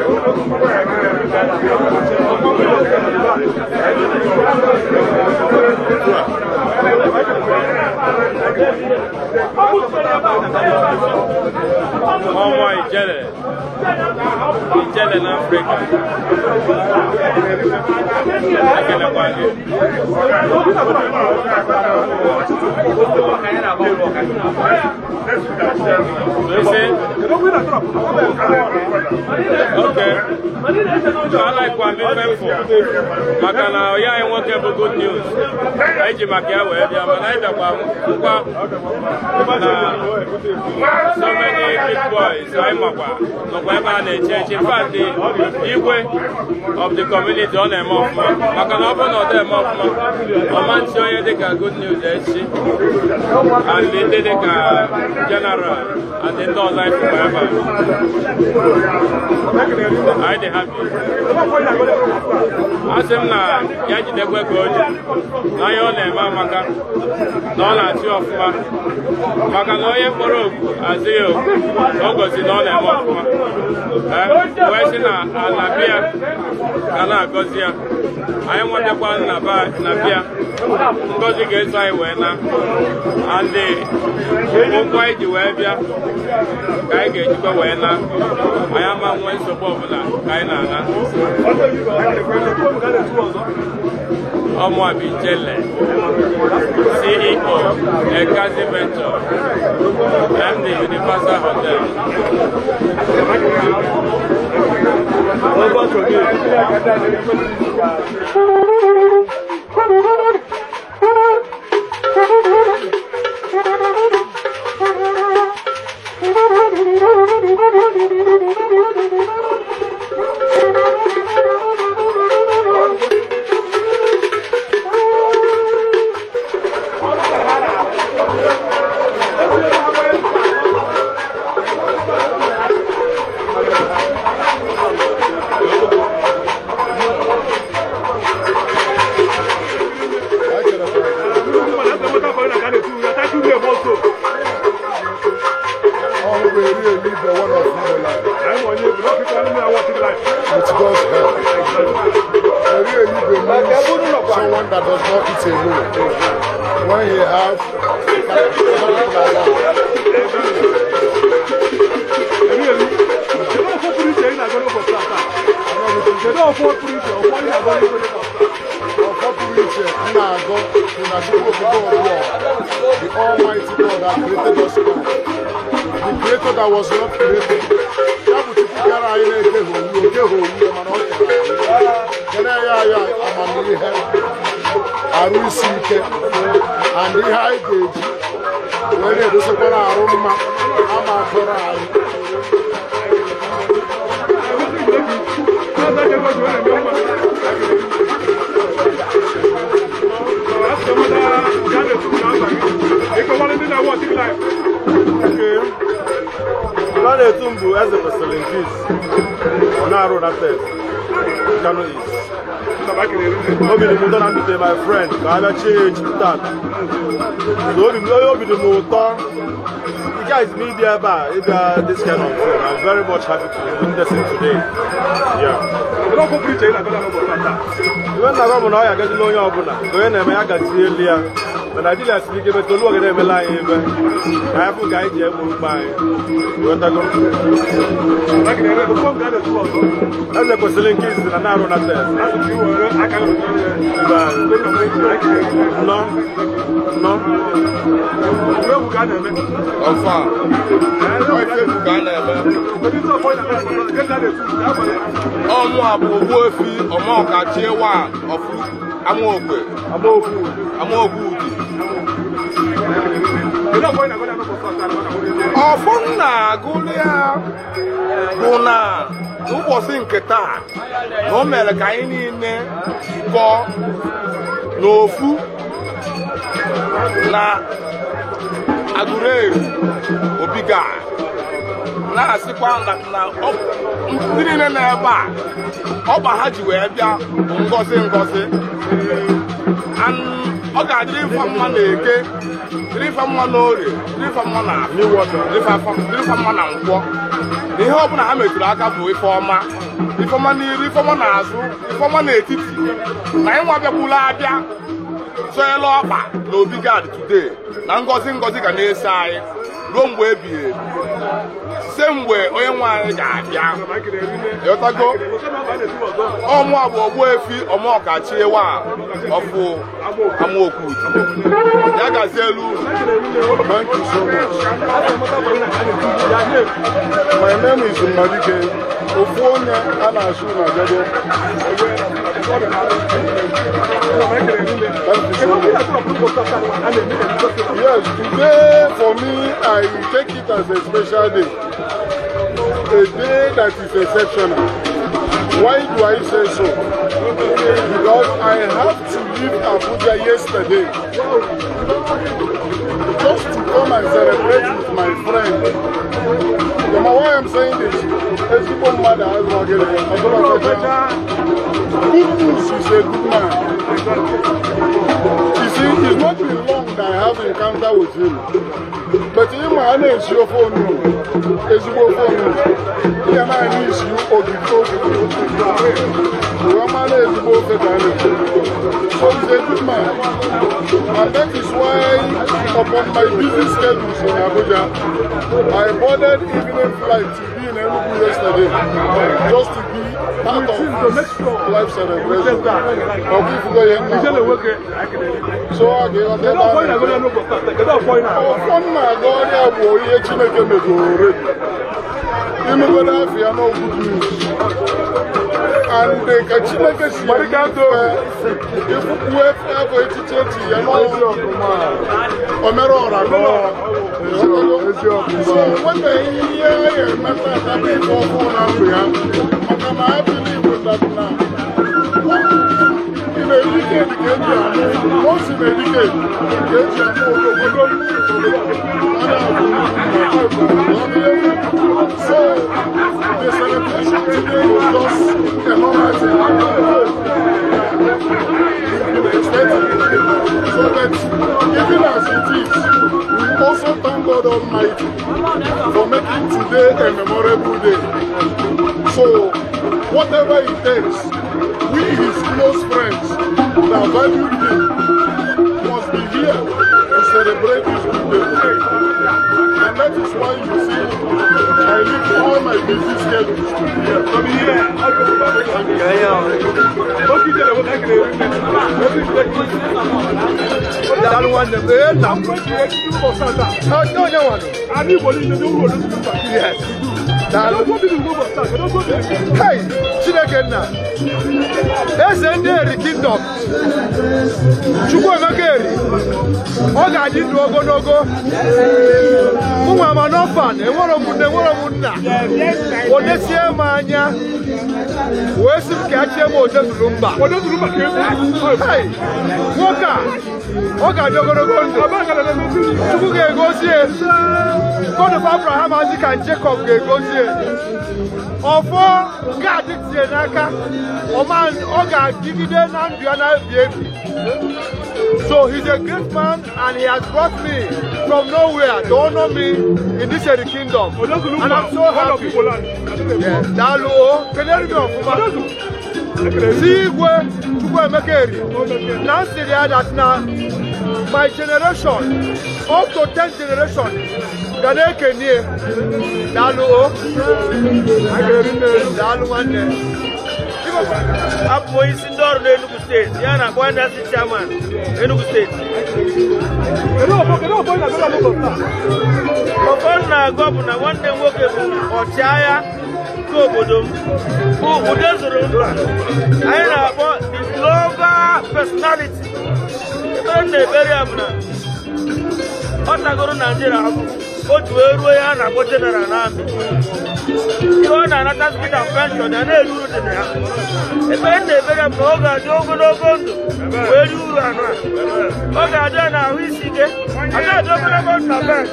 Ọmọ Ijele Ijele n'Afrịka ekelekwa gị. Okay. Alaikwa m ife mfụ maka na ya anyị nwoke bụ good news anyị ji maka ya wee bịa mana anyị bịakwa ngwa na so many big boys anyị makwa nọkwa ebe a na-eche eche. In fact, igwe of the community ọ na-eme ọfụma maka na ọ bụrụ na ọ na-eme ọfụma ọma nchi onye dịka good news echi and ndị dịka general and ndị ọzọ anyị fụkwa ebe a. Anyị dị happy. Asị m na ya jidekwe ka o ji na ihe ọ na-eme amaka na ọ na-achị ọfụma maka na onye kpọrọ oku azị ya oku o gosi na ọ na-eme ọfụma wee sị na ala bịa ga na-agọzi ya anyị nwetakwa na bịa ngọzi ga-eso anyị wee na andị ụkwụ anyị ji wee bịa ka anyị ga-ejikwa wee na anyị ama nwee nsogbu ọbụla ka anyị na-ana. Ọmụ Ijele, CEO, Ekazi Venture, MD Universal Hotel. With God's help. Someone that does not eat alone. When he have the Almighty God that created us all. The creator that was not created. Arụ isi ike and ihe anyị ga-eji wee na-edosekwara arụ mma ama akọrọ anyị. Ọ na-etu mbụ eze kwesịrị nkis ọ na-arụ na test Kano East. Obi dị m ụtọ na ndute my friend ka a bịa chie ya echi tata. Obi dị m ụtọ. You guys need ebe a ịbịa this kind of thing. I'm very much happy to witness it today. Yeah. Iwe nna gwa bụ na ọ ya agazila onye ọbụla ka onye na-eme ya gazie elu ya. Na Naijiria siri ike ebe Oluwa ga na-emela anyị ebe ka anyị fụ ka anyị ji egbo mkpa anyị. Ịghọtago? Eze kwesịrị nke izizi na na-arụ na test. Nọ. Nọ. Ọfa. Ife ka a na-eme. Ọmụ a bụ Ogbuefi Ọmọkachie wa ọfụ Amaokwe. Amaokwe Udi. Ọfụ nna agụlụ ya bụ na ụbọchị nke taa na o mere ka anyị niile gọọ n'ofu na Aguleri Obiga na-asịkwa na ndị niile nọ ebe a ọgba ha ji wee bịa bụ ngọzi ngọzi. Ọ ga-adịrị ife mma na eke, dịrị ife mma na orie, dịrị ife mma na afọ, dịrị ife mma na nkwọ. Na ihe ọbụla ha metụrụ aka bụ ife ọma, ife ọma n'iru, ife ọma n'azụ, ife ọma n'etiti. Na anyị nwa bịakwula abịa tụela ọkpa na Obi Gad today na ngọzi ngọzi ga na-eso anyị ruo mgbe ebighị ebi, site mgbe onye nwe anyị ga-abịa. Ịghọtago? Ọmụ a bụ Ogbuefi Ọmọkachie wa ọfụ Amaokwe Udi. Ya gazie elu unu. Thank you so much. My name is Mmadike. Ofu onye a na-asụ na Jado. Thank you so much. Yes, today for me, I take it as a special day. A day that is exceptional. Why do I say so? Because I have to leave Abuja yesterday just to come and celebrate with my friend. No matter why I'm saying this, ezigbo mmadụ azụ ogene, good news is a good man. You see, it's not been long that I have encounter with him. But him I na-esi ofe onugbu, ezigbo ofe onugbu. Ihe naanị isi ogige ogige. Wee mara ezigbo ofe ka a na-esi. So he's a good man. And that is why, upon my busy schedules in Abuja, I boarded evening flight to be in Enugu yesterday, just to be part of this life celebration. So I gave up. Bụ ihe Chineke megoro already. Ịnụgodo afọ ya no good news. And ka Chineke si ịfụkwu afọ echiche echi ya o mere ọra so nweta ihe a ga-emeta ataba ife ọhụụ na ndụ ya maka na abịla Igbo na ị na-erike ka eji amụ o si na-erike ka eji amụ obodo. So the celebration today was just a normal thing. So that even as it is, we also thank God Almighty for making today a memorable day. So whatever it takes, we his close friends that value him must be here to celebrate his good day. And that is why you see I leave all my busy schedules to be here. Hey, Chineke nna, eze ndị Eri Kingdom, Chukwuemeka Eri, ọ ga-adị ndụ ogologo. Mụnwa ma n'ọfan, enwere m nne, enwere m nna. O nesie m anya, wee sị m ka achie m Odezuru mba. Hey, nwoke a, ọ ga-adị ogologo ndụ. Chukwu ga-egozi ya. God of Abraham, Isaac and Jacob ga-egozi ya. Ọfọ ga-adị tinye n'aka, ọ ga-adịgide na ndụ ya na-ebi ebi. So he's a great man and he has brought me from nowhere to honor me in this Eri Kingdom. And I'm so happy. Daalụ o, kelere m ọfụma. Si igwe Chukwuemeka Eri, na nsiri ya that na My generation, up to 10th generation, ga na-ekenie. Daalụ o. Daalụ nwanne. Abụ m onye isi ndị ọrụ n'Enugu steeti, ya na-akpọ NLC chairman Enugu steeti. Ọfọ m na-agọ bụ na nwanne m nwoke bụ ọchịagha nke obodo m bụ Udezuru Mba. Anyị na-akpọ the global personality. Ebe m na-ekpere ya bụ na ọ tagoro Naijiria ahụhụ, o ji wee ruo ya a na-akpọ general na amị. Ihe ọ na-anata spita penshọn ya na-eru uru dị na ya. Ekpere m na-ekpere ya bụ na ọ ga-adị ogologo ndụ wee rie uru anụ a. Ọ ga-adị ya n'ahụ isi ike, ọ ga-adị ogologo ndụ na bed.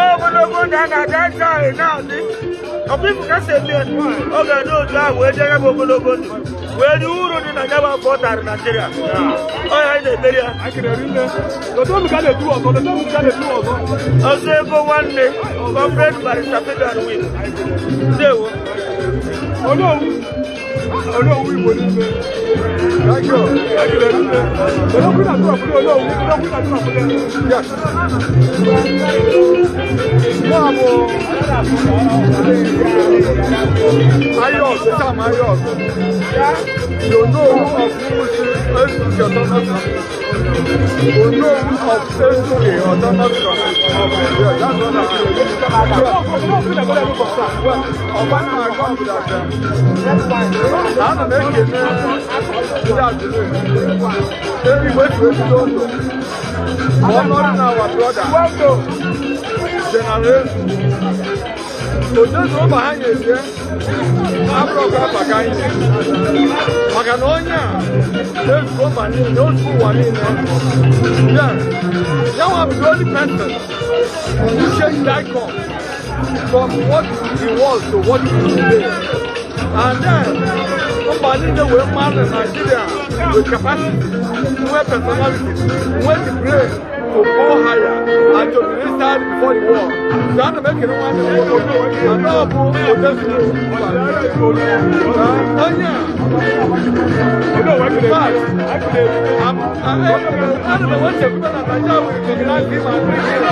Ogologo ndụ a ga-adị aja ahụ na-adị. Ọkwa ifu ka si eme ya, ọ ga-adị otu ahụ wee jee ya bụ ogologo ndụ wee rie uru dị na ya bụ afọ ọ tara Naijiria. Ọ ya anyị na-ekpere ya. Ọzọ ego nwanne, Comrade Barrister Fabian Wim. Ndewo. Olówu Igbo niile. Thank you. Yes. Mụ bụ Ayos, Sam Ayos. The Onowu of Umuchi Ezuke Autonomous Community. Onowu of Ezuke Autonomous Community. Yeah, that's what I'm doing. Well, Ọba na-agọ bụ that, ana m ekele ndị Agụleri. Igwe eji ebido ndụ. Honoring our brother, General Ezu. Ojezu ụba ha nyezie, abụrọkwa afa ka anyị na-eji. Maka na onye a ezugo mba niile, ozu ụwa niile. Yes, ya nwa bụ the only person who changed the icon from what he was to what he is today. And then, mba niile wee mmadụ Nigeria with capacity, nwee personality, nwee the brain to go higher and to be registered before the world. So ana m ekele nwanne m nwoke, mana ọ bụ Odezuru Mba. Onye a, in fact, ana m enwe nchekwube na Nigeria will recognize him and bring him.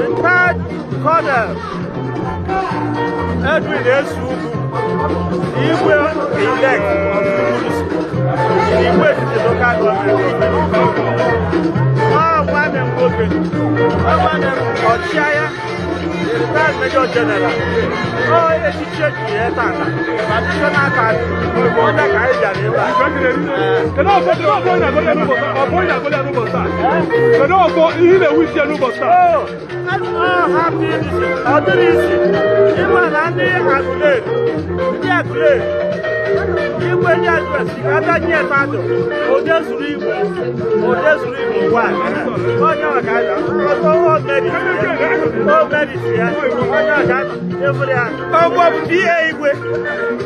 Retired Colonel Edwin Esugu, Igwe elect of Umurusi, Igwe etiti local government. Ọ nwanne m nwoke, ọ nwanne m ọchịagha, the retired Major General. Ọ echichi ejiri ya tata, traditional title, onye ka anyị bịara ebe a. Kedu ọfọ ị na-agọli ya n'ụbọchị taa? Ọfọ ị na-agọli ya n'ụbọchị taa? Kedu ọfọ ihe ị na-ewu isi ya n'ụbọchị taa? Ọ hapụ isi, ọ dịrị isi. Ịma na ndị Agụleri, ndị Agụleri, igwe ndị Agụleri ka abịa nye tatụ, Odezuru Igbo, Odezuru Igbo wa. Onye ọka ya, ọzọ o merisi ya, onye ọka efere ya. Ọgbọ bụ PA Igwe,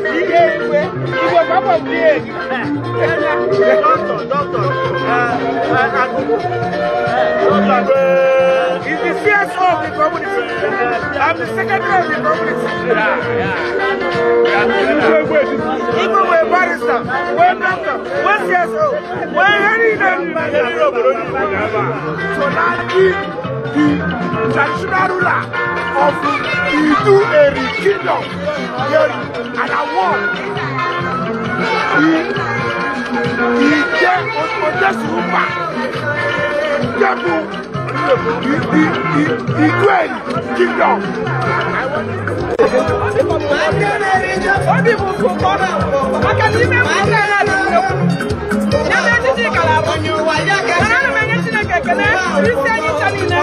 PA Igwe, Igwe ka ọ bụ PA gị. Dọkịta, dọkịta, Agụgụ. He's the CSO of the community. I'm the secretary of the community. Even we're barrister, we're doctor, we're CSO, we're any. So now the traditional ruler of Idu Eri Kingdom, and I won. Ije Odezuru Mba, Jebu Idu Eri Kingdom. Obi bụ ụkọ maka na ime nwoke ya dị nnukwu. Ya na echichi kara abụ. Mana ana m enye Chineke ekele n'isi anyị ncha niile.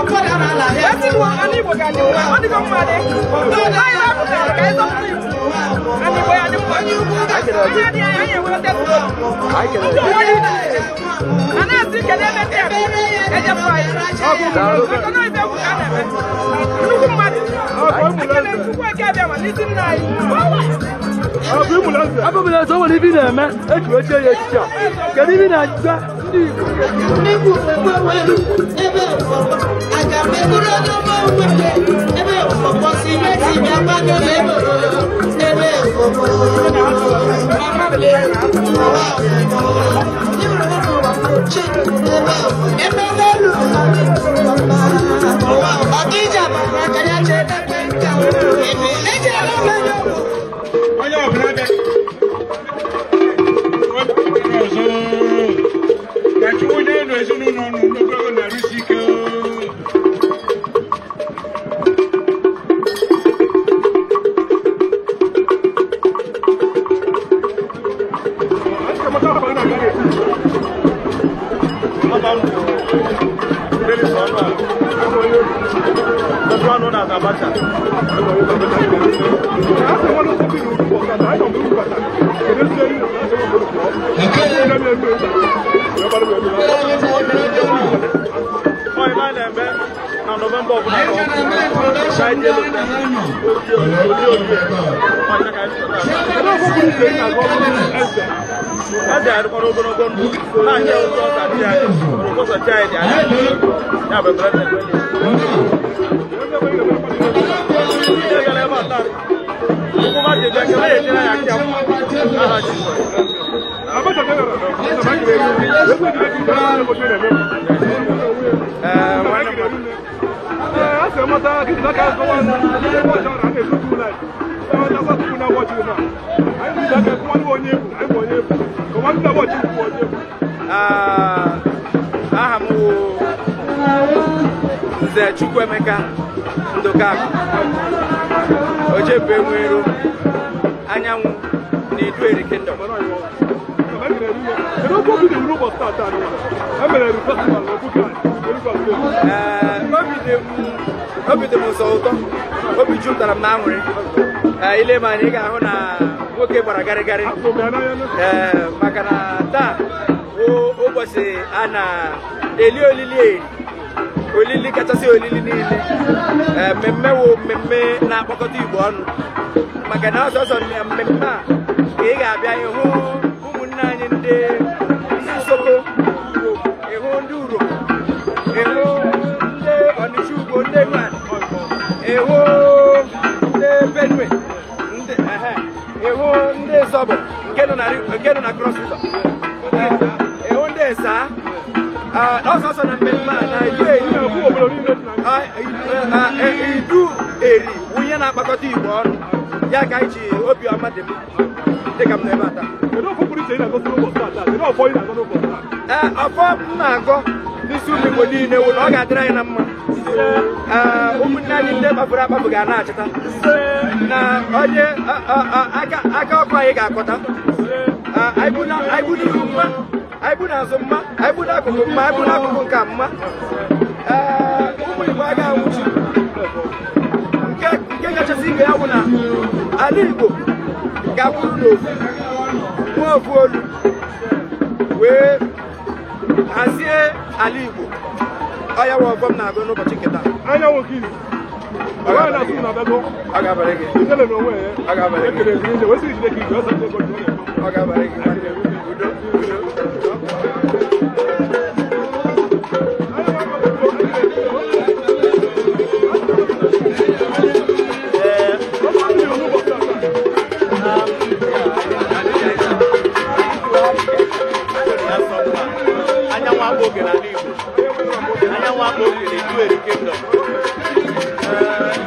Esi m ala Igbo ga-adị mma, ọ dịgo mma dị. Anyị napụtara ka anyị zọpụta Igbo. Ala Igbo ya dị mma. Anyị adịghị anya, anyị enweta ndị onwe dị iche iche. A na-asị kedu ebe ndị a ejepụ anyị. Maka na ibe egwu ka a na-eme. Nnukwu mmadụ. Ekele Chukwu eke abịa ma n'isi nna anyị. Abụbụla o nwere ibe ị na-eme eji wee chie ya echichi a. Kedu ibe ị na-agwa ndị Igbo? Ka Chukwu nye unu ezinụlọ unu ogologo na arụ isi ike. Aha m wụ Nze Chukwuemeka Ndụkakụ Ojebe Nwero Anyanwụ na Idueri Kingdom. Obi dị m ụsọ ụtọ, obi jupụtara m na aṅụrị. Ile m anya ị ga-ahụ na nwoke gbara garịgarị, maka na taa bụ ụbọchị a na-eli olili eri, olili kachasị olili niile. Mmemme wụ mmemme na-akpọkọta Igbo ọnụ, maka na ọsọsọ mmemme a ka ị ga-abịa ịhụ ụmụnne anyị ndị Nsoko, ịhụ ndị Uro, ịhụ ndị Ọnịcha Ugbo, ndị Nwan, ịhụ ndị Benue, ịhụ ndị Zọbọ nke nọ na Cross River, ịhụ ndị Esa. Ọsọsọ na mmemme a na Idu Eri bụ ihe na-akpakọta Igbo ọnụ, ya ka anyị ji obiọma dị m dịka m na-ebe a taa. Ee, ọfọ m na-agọ n'isi ụmụ Igbo niile wụ na ọ ga-adịrị anyị na mma. Ụmụnne anyị ndị kpafuru akpafụ ga na-achịta na onye aka ọkụ anyị ga-akọta. Anyị bụ n'ihu mma, anyị bụ n'azụ mma, anyị bụ n'akụkụ mma, anyị bụ n'akụkụ nke mma. Ụmụ Igbo agaghị anwụchi. Nke kachasị ibe ya bụ na ala Igbo ga-akwụrụ n'ofu, nwee ofu olu, wee hazie ala Igbo. Ọ ya wụ ọfọ m na-agụ n'ụbọchị nke taa. Ọ ga-abalị gị. Udo, udo. Anyanwụ akpa oge na Idueri Kingdom.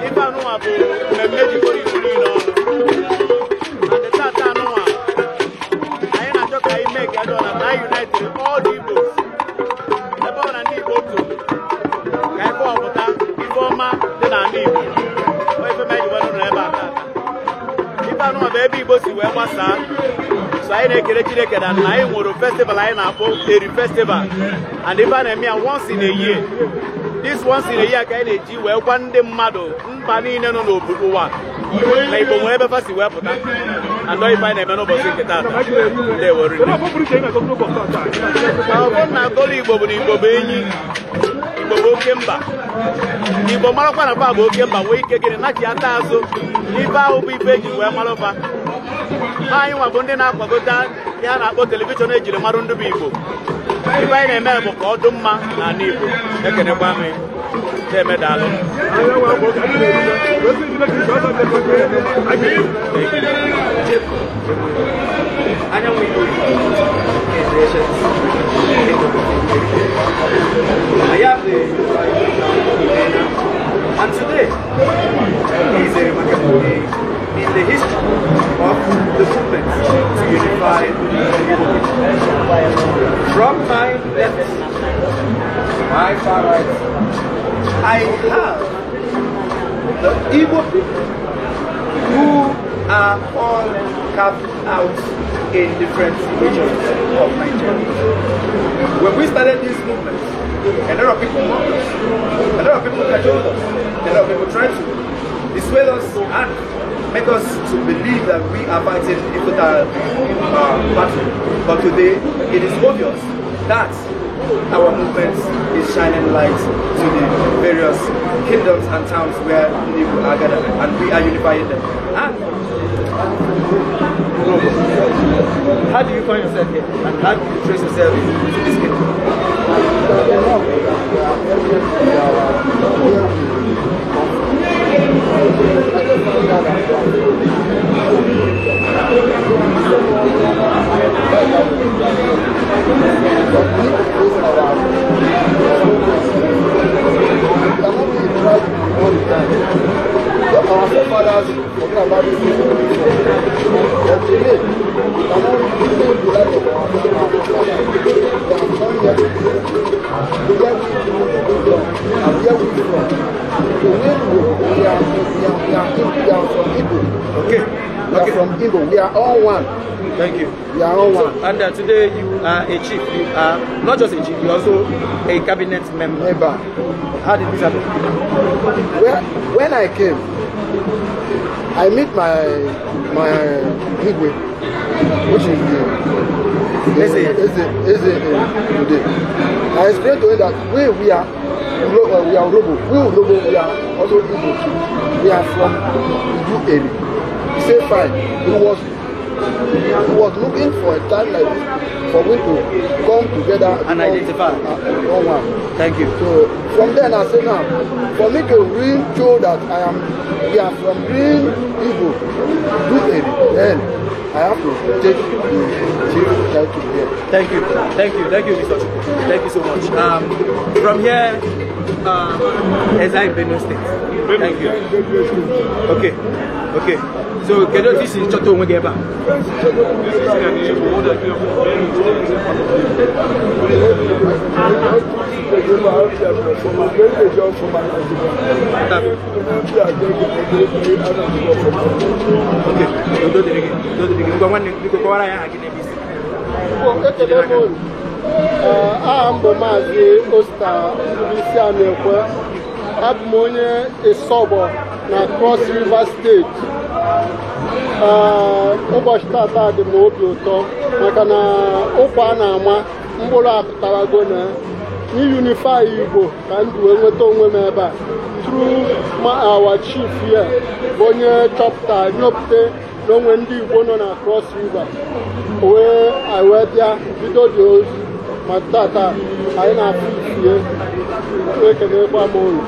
Ife anụnwa bụ mmemme jikọrọ Igbo niile ọnụ. And tata anụnwa, anyị na-achọ ka anyị mee ka na anyị united all the Igbos. Ebe ọ na ndị Igbo otu, ka anyị kọwapụta ife ọma dị n'ala Igbo. Ọ ife mee ji wee nọrọ ebe a tata. Ife anụnwa bụ ebe Igbo si wee gbasaa. So anyị na-ekele Chineke na anyị nwere festival anyị na-akpọ Eri Festival. And ife a na-eme ya once in a year. This once in a year ka anyị na-eji wee gwa ndị mmadụ mba niile nọ n'obodo ụwa na Igbo nwere ebe fa si wee pụta. And ife anyị na-eme n'ụbọchị nke taata. Ndewo rinne. Ọ bụrụ na agọlụ Igbo bụ na Igbo bụ enyi, Igbo bụ oke mba. Igbo marakwa na fa bụ oke mba nwee ike gịnị nachi ata azụ n'ife ahụ bụ ife eji wee malụfa. Anyị nwa bụ ndị na-akwagota ihe a na-akpọ telivishọn ejiri marụ ndị bụ Igbo. Ife anyị na-eme bụ ka ọ dị mma n'ala Igbo. Ekenekwa m na-eme daalụ. Anyanwụ Igbo. to unify Ibena. And today is a remarkable day in the history of the movement to unify the Igbo people. From my left, my far right, I have the Igbo people who are all carved out in different regions of Nigeria. When we started this movement, a lot of people mocked us, a lot of people cajoled us, a lot of people tried to dissuade us and make us to believe that we are fighting a futile battle. But today, it is obvious that our movement is shining light to the various kingdoms and towns where people are gathered, and we are unifying them. And how do you find yourself here? And how do you trace yourself to this kingdom? Our forefathers forget about this. But today, we cannot live the life of our forefathers. They have come here to where we from and where we from. So when we are from Igbo. Okay. We are from Igbo. We are all one. Thank you. We are all one. So, and today you are a chief. You are not just a chief, you are also a cabinet member. How did this happen? Well, when I came, I meet my Igwe, which is the Eze today. I explained to him that we are Urobo. We Urobo, we are also Igbo too. We are from Idu area. He said fine. He was looking for a time like this for we to come together and identify one. Thank you. So from then I say now, for me to really show that we are from Green Igbo, then I have to take the chief title here. Thank you, thank you, thank you, Mr. Chukwu. Thank you so much. From here, Ezai Benue State. Thank you. Okay, okay. So, kedu otu isi chọta onwe gị ebe a? Okay, udo dịrị gị, udo dịrị gị. Ngwa nwanne, biko kọwara ya aha gị n'ebe isi. Aha m bụ Maazị Osta Ndubuisi Anekwe. Abụ m onye Isọgbọ na Cross River State. Ụbọchị tata dị m obi ụtọ maka na ụkwa a na-ama mkpụrụ apụtarago na n'unify Igbo ka m ji wee nweta onwe m ebe a through our chief here bụ onye chọpụtara nyopụta na onwe ndị Igbo nọ na Cross River wee bịa bido dị ozi ma tata anyị na-afụ ifie ekelekwa m unu.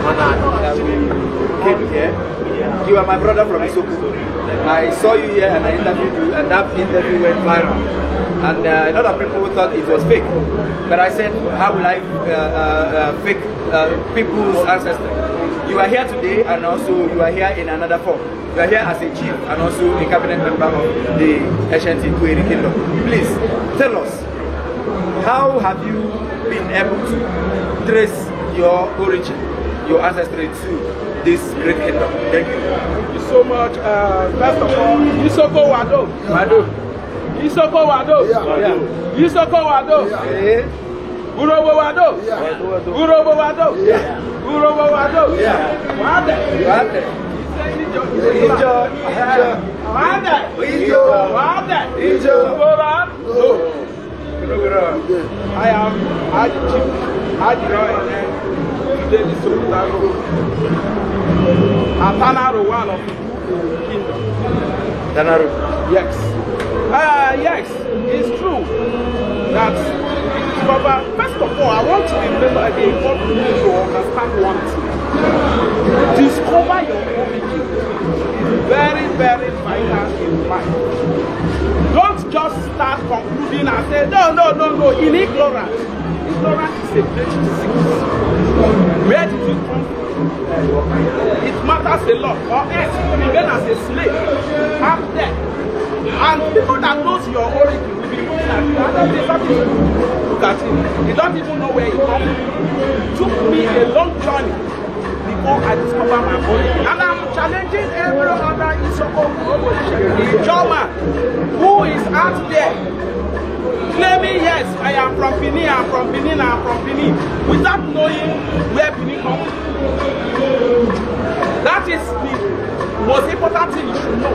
Mana we came here. You are my brother from Isoko. I saw you here and I interviewed you, and that interview went viral. And a lot of people thought it was fake. But I said, how will I fake people's ancestry? You are here today, and also you are here in another form. You are here as a chief and also a cabinet member of the ancient Idueri Kingdom. Please, tell us, how have you been able to trace your origin, your ancestry to this great kingdom? Thank you. Thank you so much. First of all, Isoko Wado. Wado. Isoko Wado. Yeah. Isoko Wado. Yeah. Urobo Wado. Yeah. Urobo Wado. Yeah. Urobo Wado. Yeah. Wade. Wade. Ijo. Wade. Ijo. Wade. Ijo. No. I am Chief Ajiroene Today Isoko Atanaru, one of the kingdom. Tanaru. Yes. Yes, it's true that we discover. First of all, I want to remember the important thing to understand one thing. Discover your origin is very, very vital in life. Don't just start concluding and say, no, no, no, no, in ignorance. Ignorance is a great disease. Where did you come from? It matters a lot. Or else you remain as a slave out there. And people that knows your origin will be looking at you. And they look at him. They don't even know where he comes from. It took me a long journey before I discovered my origin. And I'm challenging every other Isoko Ijoma who is out there claiming, yes, I am from Benin, I am from Benin, I am from Benin, without knowing where Benin comes from. That is the most important thing you should know.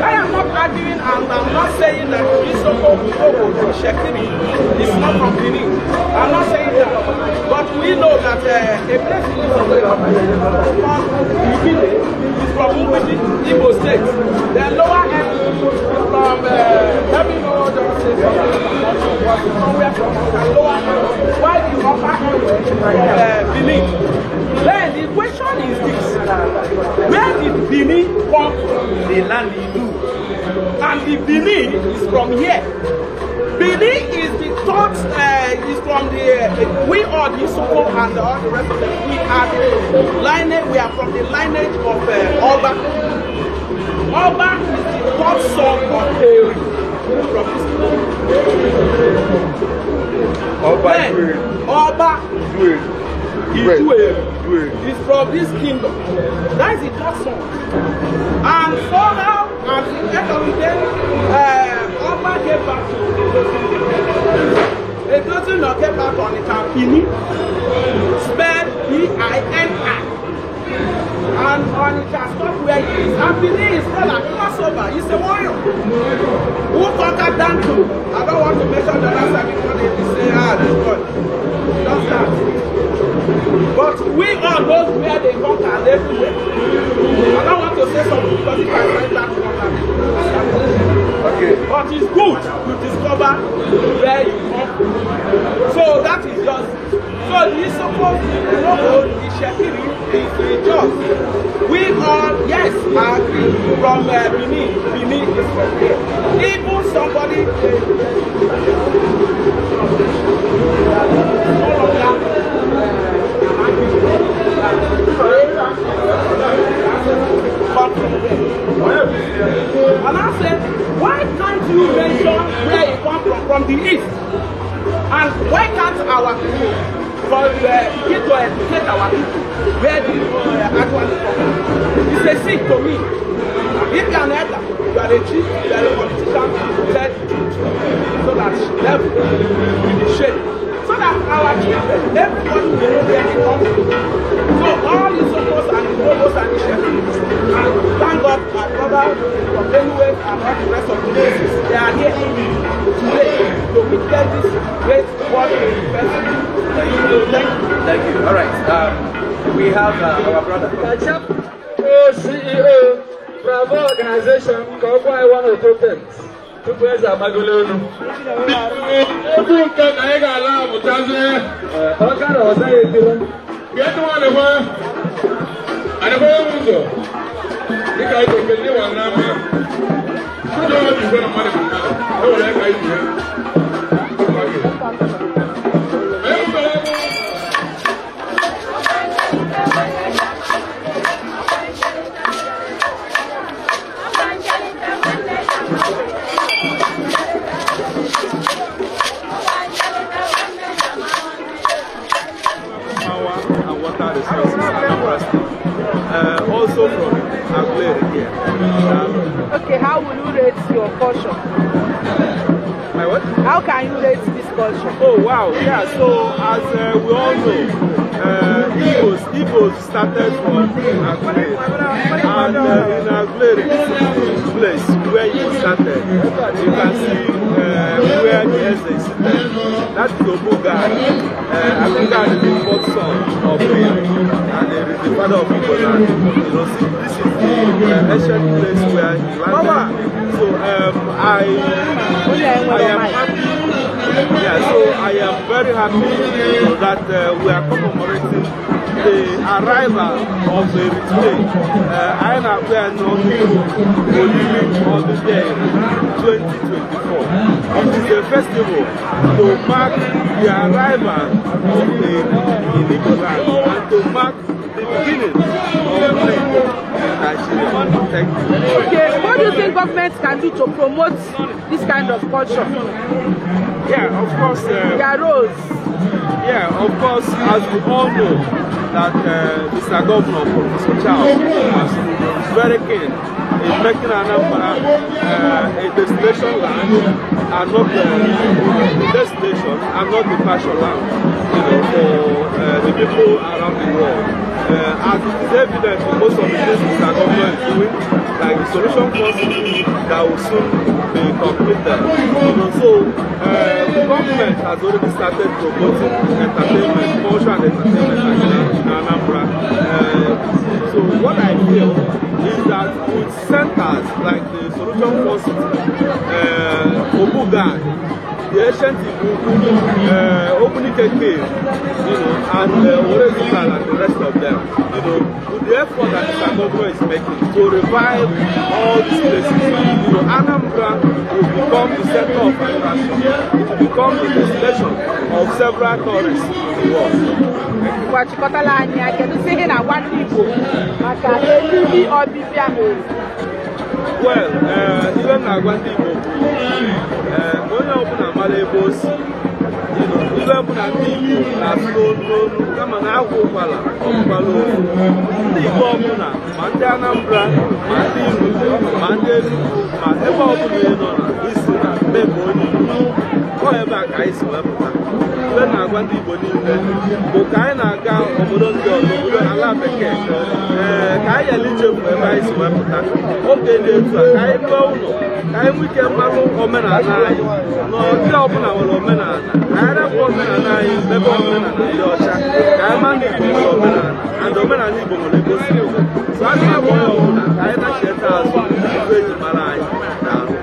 I am not arguing and I'm not saying that Isoko Urobo Itsekiri is not from Benin. I'm not saying that. But we know that a place in Isoko called Ibile is from Ugbidi, Igbo State. The lower end is from, let me know, just say something somewhere from the lower end. Why the upper end is from Benin? Then the question is this: where did Benin come from? The land Idu. And the Benin is from here. Benin is the third, is from the, we are the Isoko and all the rest of them. We are the lineage, we are from the lineage of Oba. Oba is the third son of Eri from this kingdom. Oba. Then, Oba Idueri is from this kingdom. That is the third son. And somehow, at the end of the day, Oba came back to the Edotin came back on it and Bini, spelled B-I-N-I. And Onitsha stopped where he is. And Bini is called a crossover. He's a warrior who conquered Danto. I don't want to mention the last time because they will say, ah, this one. Just that. But we all know where they conquered everywhere. I don't want to say something because if I write that one, okay. But it's good to discover where you come from. So that is just. So the Isoko, the Urobo, the Itsekiri, the Ijaw. We all, yes, I agree, from Benin. Benin is from here. Even somebody no longer come from there. And I said, why can't you mention where you come from the east? And why can't our people begin to educate our people where they actually come from? It's a sick to me. If you are an elder, you are a chief, you are a politician, tell the truth so that level will be shaped. So that our children, everybody will know where they come from. So all the Isokos and the Urobos and the Itsekiris, and thank God my brother from Benue and all the rest of the places, they are here today to witness this great work festival. Thank you. Thank you. All right. We have our brother. CEO, Bravo Organization, Kọ̀ọ̀kan one or two things. Tupu eze amagolo elu. Okwu nke na anyị ga-ala amụtazi. Ọka na ọzọ ya etiro. Bịa tụwa anekwa. Anekwa ya ụzọ. Dịka anyị ga-ekele ndị wa n'ama. Ndị ọrụ ji na mmadụ bụ mmadụ. E nwere aka ibi ya. Power and water resources, Anambra State. Also from Aguleri here. Okay, how will you rate your culture? My what? How can you rate this culture? Oh wow, yeah, so as we all know, Igbos started from Aguleri. And in Aguleri, this is the place where Igbo started. You can see where the Eze is seated. That is Obuga. Obuga is the fourth son of Eri, and he is the father of Igbo land. You know, see, this is the ancient place where he landed. So I am happy. Yeah, so I am very happy, you know, that we are commemorating the arrival of the today. I am aware of Olili Obibia 2024. It is a festival to mark the arrival of the in Igbo land and to mark the beginning of the Igbo in Nigeria. Thank you. Okay, what do you think government can do to promote this kind of culture? Yeah, of course. Their roles. Yeah, of course, as we all know, that Mr. Governor, Professor Charles, is very keen in making Anambra a destination land and not the destination and not the partial land, you know, for the people around the world. As it is evident in most of the things Mr. Governor is doing, like the solution process that will soon be completed. You know, so the government has already started promoting entertainment, culture and entertainment in Anambra. So what I feel is that with centers like the Solution 4 City, Obuga, the ancient Ibuku, Ogbunike Cave, you know, and Orezukan and the rest of them, you know, with the effort that Mr. Governor is making to revive all these places, you know, Anambra will become the center of attraction. It will become the destination of several tourists in the world. Gwachịkọtala anyị ya, kedu sị ihe na-agwa ndị Igbo maka elili ọbịbịa mere? Well, ihe m na-agwa ndị Igbo bụ onye ọbụla mara ebe o si. Ihe bụ na ndị Igbo na-asụ n'olu n'olu kama na agwa ụkwala ọbụkwala olu. Ndị Igbo ọbụla, ma ndị Anambra, ma ndị Imo, ma ndị Enugu, ma ebe ọbụla ị nọ na isi na mmemme onye Igbo. Ọ ebe a ka anyị si wepụta. Ihe na-agwa ndị Igbo niile bụ ka anyị na-aga obodo ndị ọzọ, obodo ala bekee, ee, ka anyị ghara ichefu ebe anyị si wepụta. Oge dị etu a, ka anyị rụọ ụlọ, ka anyị nwee ike mmanụ omenala anyị. Na ọdị ọbụla nwere omenala, ka anyị rapụ omenala anyị mebe omenala ndị ọcha, ka anyị ma na Igbo nwere omenala, and omenala Igbo nwere ebe o si pụta. So a na-agwa onye ọbụla ka anyị nachieta azụ ife eji mara anyị. Daalụ.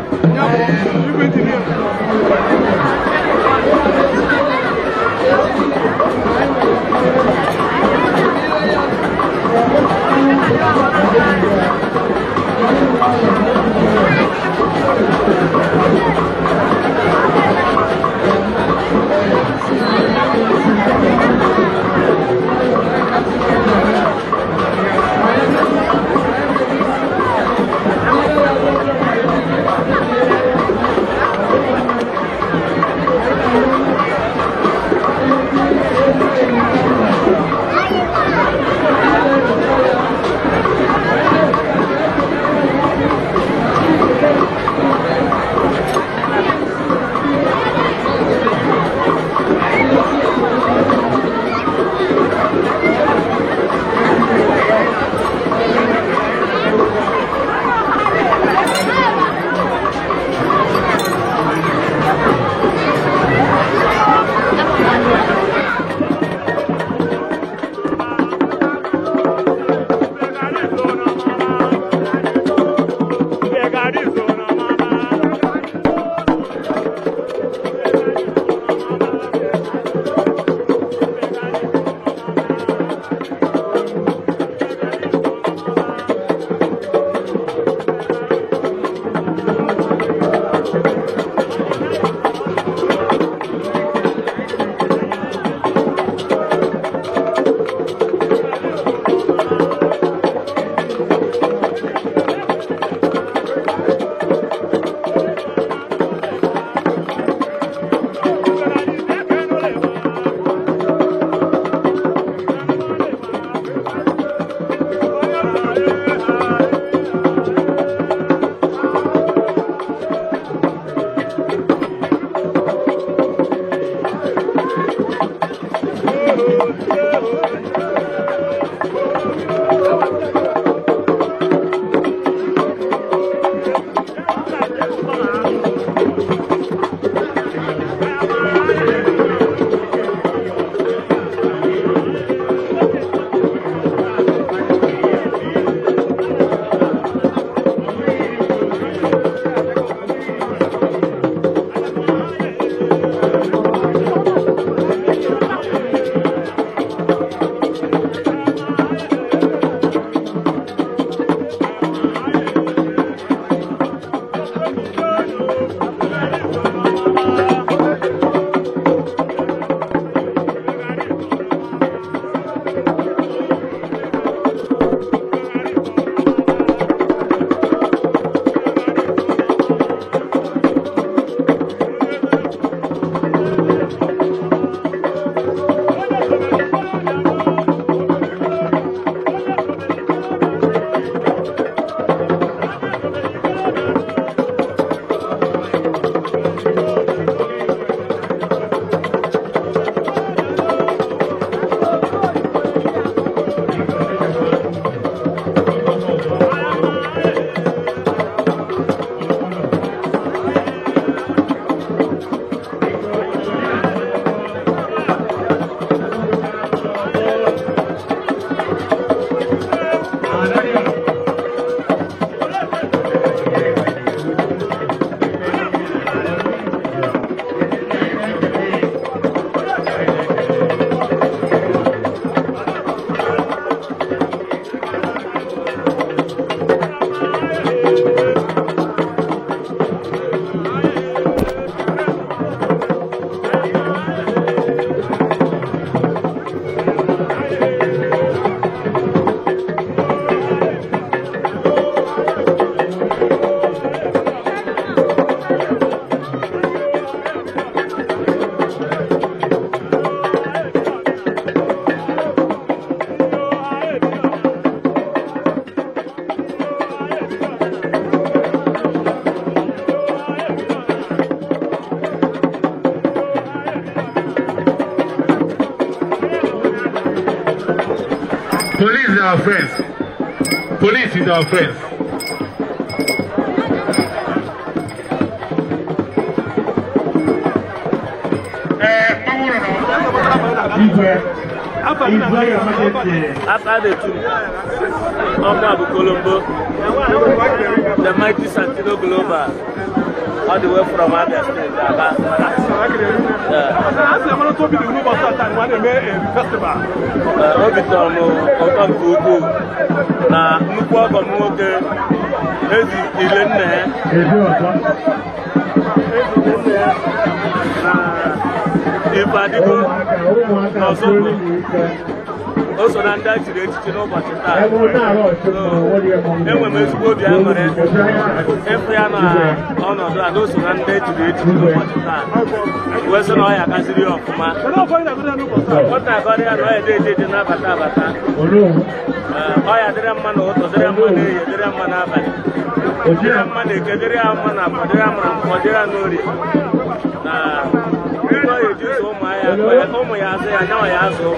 Police is our friends. Police is our friends. After the two, Omar Colombo, the mighty Santino Global, all the way from Abia State. Obi tọrọ m ụtọ nke ukwuu na nnukwu ọgọ m nwoke ezi ile nne ya na ife adịgo n'ọsọgbu o so na ndị a chiri echichi n'ụbọchị taa. Enwere m ezigbo obi aṅụrị ịfụ ya na ọnọdụ a na o so na ndị echiri echichi n'ụbọchị taa wee sị na ọ ya gaziri ya ọfụma. Ọ na-agọrọ ya na ọ ya eje eje na-abata abata, ọ ya dịrị mma n'ụtọ, dịrị mma n'ehihie, dịrị mma n'abalị, dịrị mma n'eke, dịrị ya mma na afọ, dịrị ya mma na nkwọ, dịrị ya n'orie na ụmụ ya azụ ya nyawa ya azụ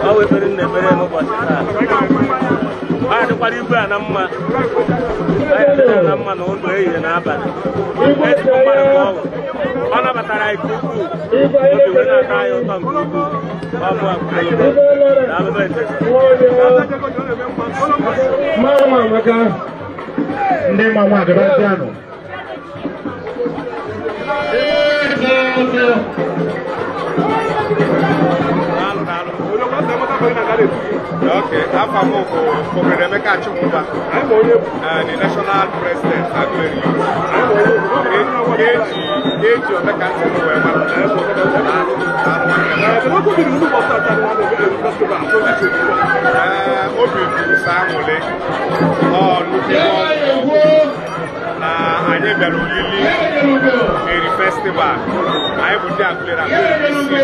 ọ wepere nna ebere n'ụbọchị taa. Ọ ya dịkwara igwe a na mma, ọ ya dịrị na mma na ụlọ ehihie na abalị. Ezigbo mmadụ ka ọ bụ, ọ nabatara anyị nke ukwuu, obi wee na-atọ anyị ụtọ nke ukwuu. Ọ bụ ndị mmanwụ agabazịanụ. Okay, afa m bụ Comrade Emeka Chinwụba, the national president Aguleri Youth. Eji Omeka ntị m wee mara. Obi juru sọ aṅụrị, ọ nnukwu na anyị bịara olili Eri festival. Anyị bụ ndị Aguleri Aguleri isi.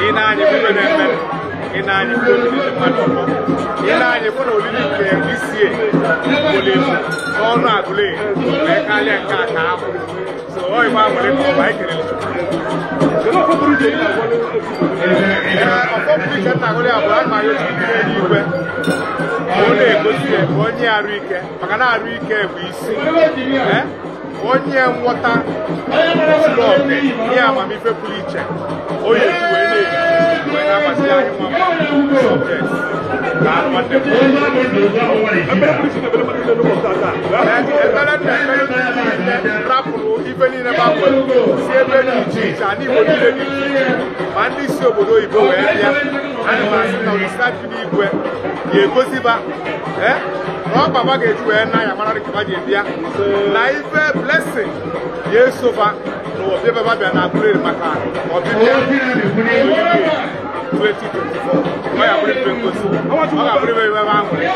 Ị na-anyị bụ na-eme, ị na-anyị bụ olili ndị mmadụ ụtọ, ị na-anyị bụ na olili nke isi olili n'ọnụ Aguleri wee karịa nke a ka ahụ. So ọ igbe aṅụrị ka ọ bụ anyị kelere Chukwu. Ọfọ pụrụ iche nna agụrị abụọ a na-ayọ Chukwu n'eluigwe ọ na-egosi ya ka onye arụ ike, maka na arụ ike bụ isi. Onye nghọta zuru oke, ihe amamife pụrụ iche onye ji wee na-eji wee na-agbasi anyị nwa sọbjekt na anụ nwanne m. Ekpere nna ekpere niile rapụrụ ife niile gbanwere si ebe dị iche iche, ana Igbo niile dị iche iche, ma ndị si obodo oyibo wee bịa. Ana m asị na Olisa bi n'igwe ga-egosiba na ọ baba ga-eji wee na ya mara dịka ji bịa na ife blessing ya esoba na ọbịa baba bịa na Aguleri maka ọbịbịa 2024. Ọ ya bụrụ ife ngosi, ọ ga-abụrụ ife ebe aṅụrị.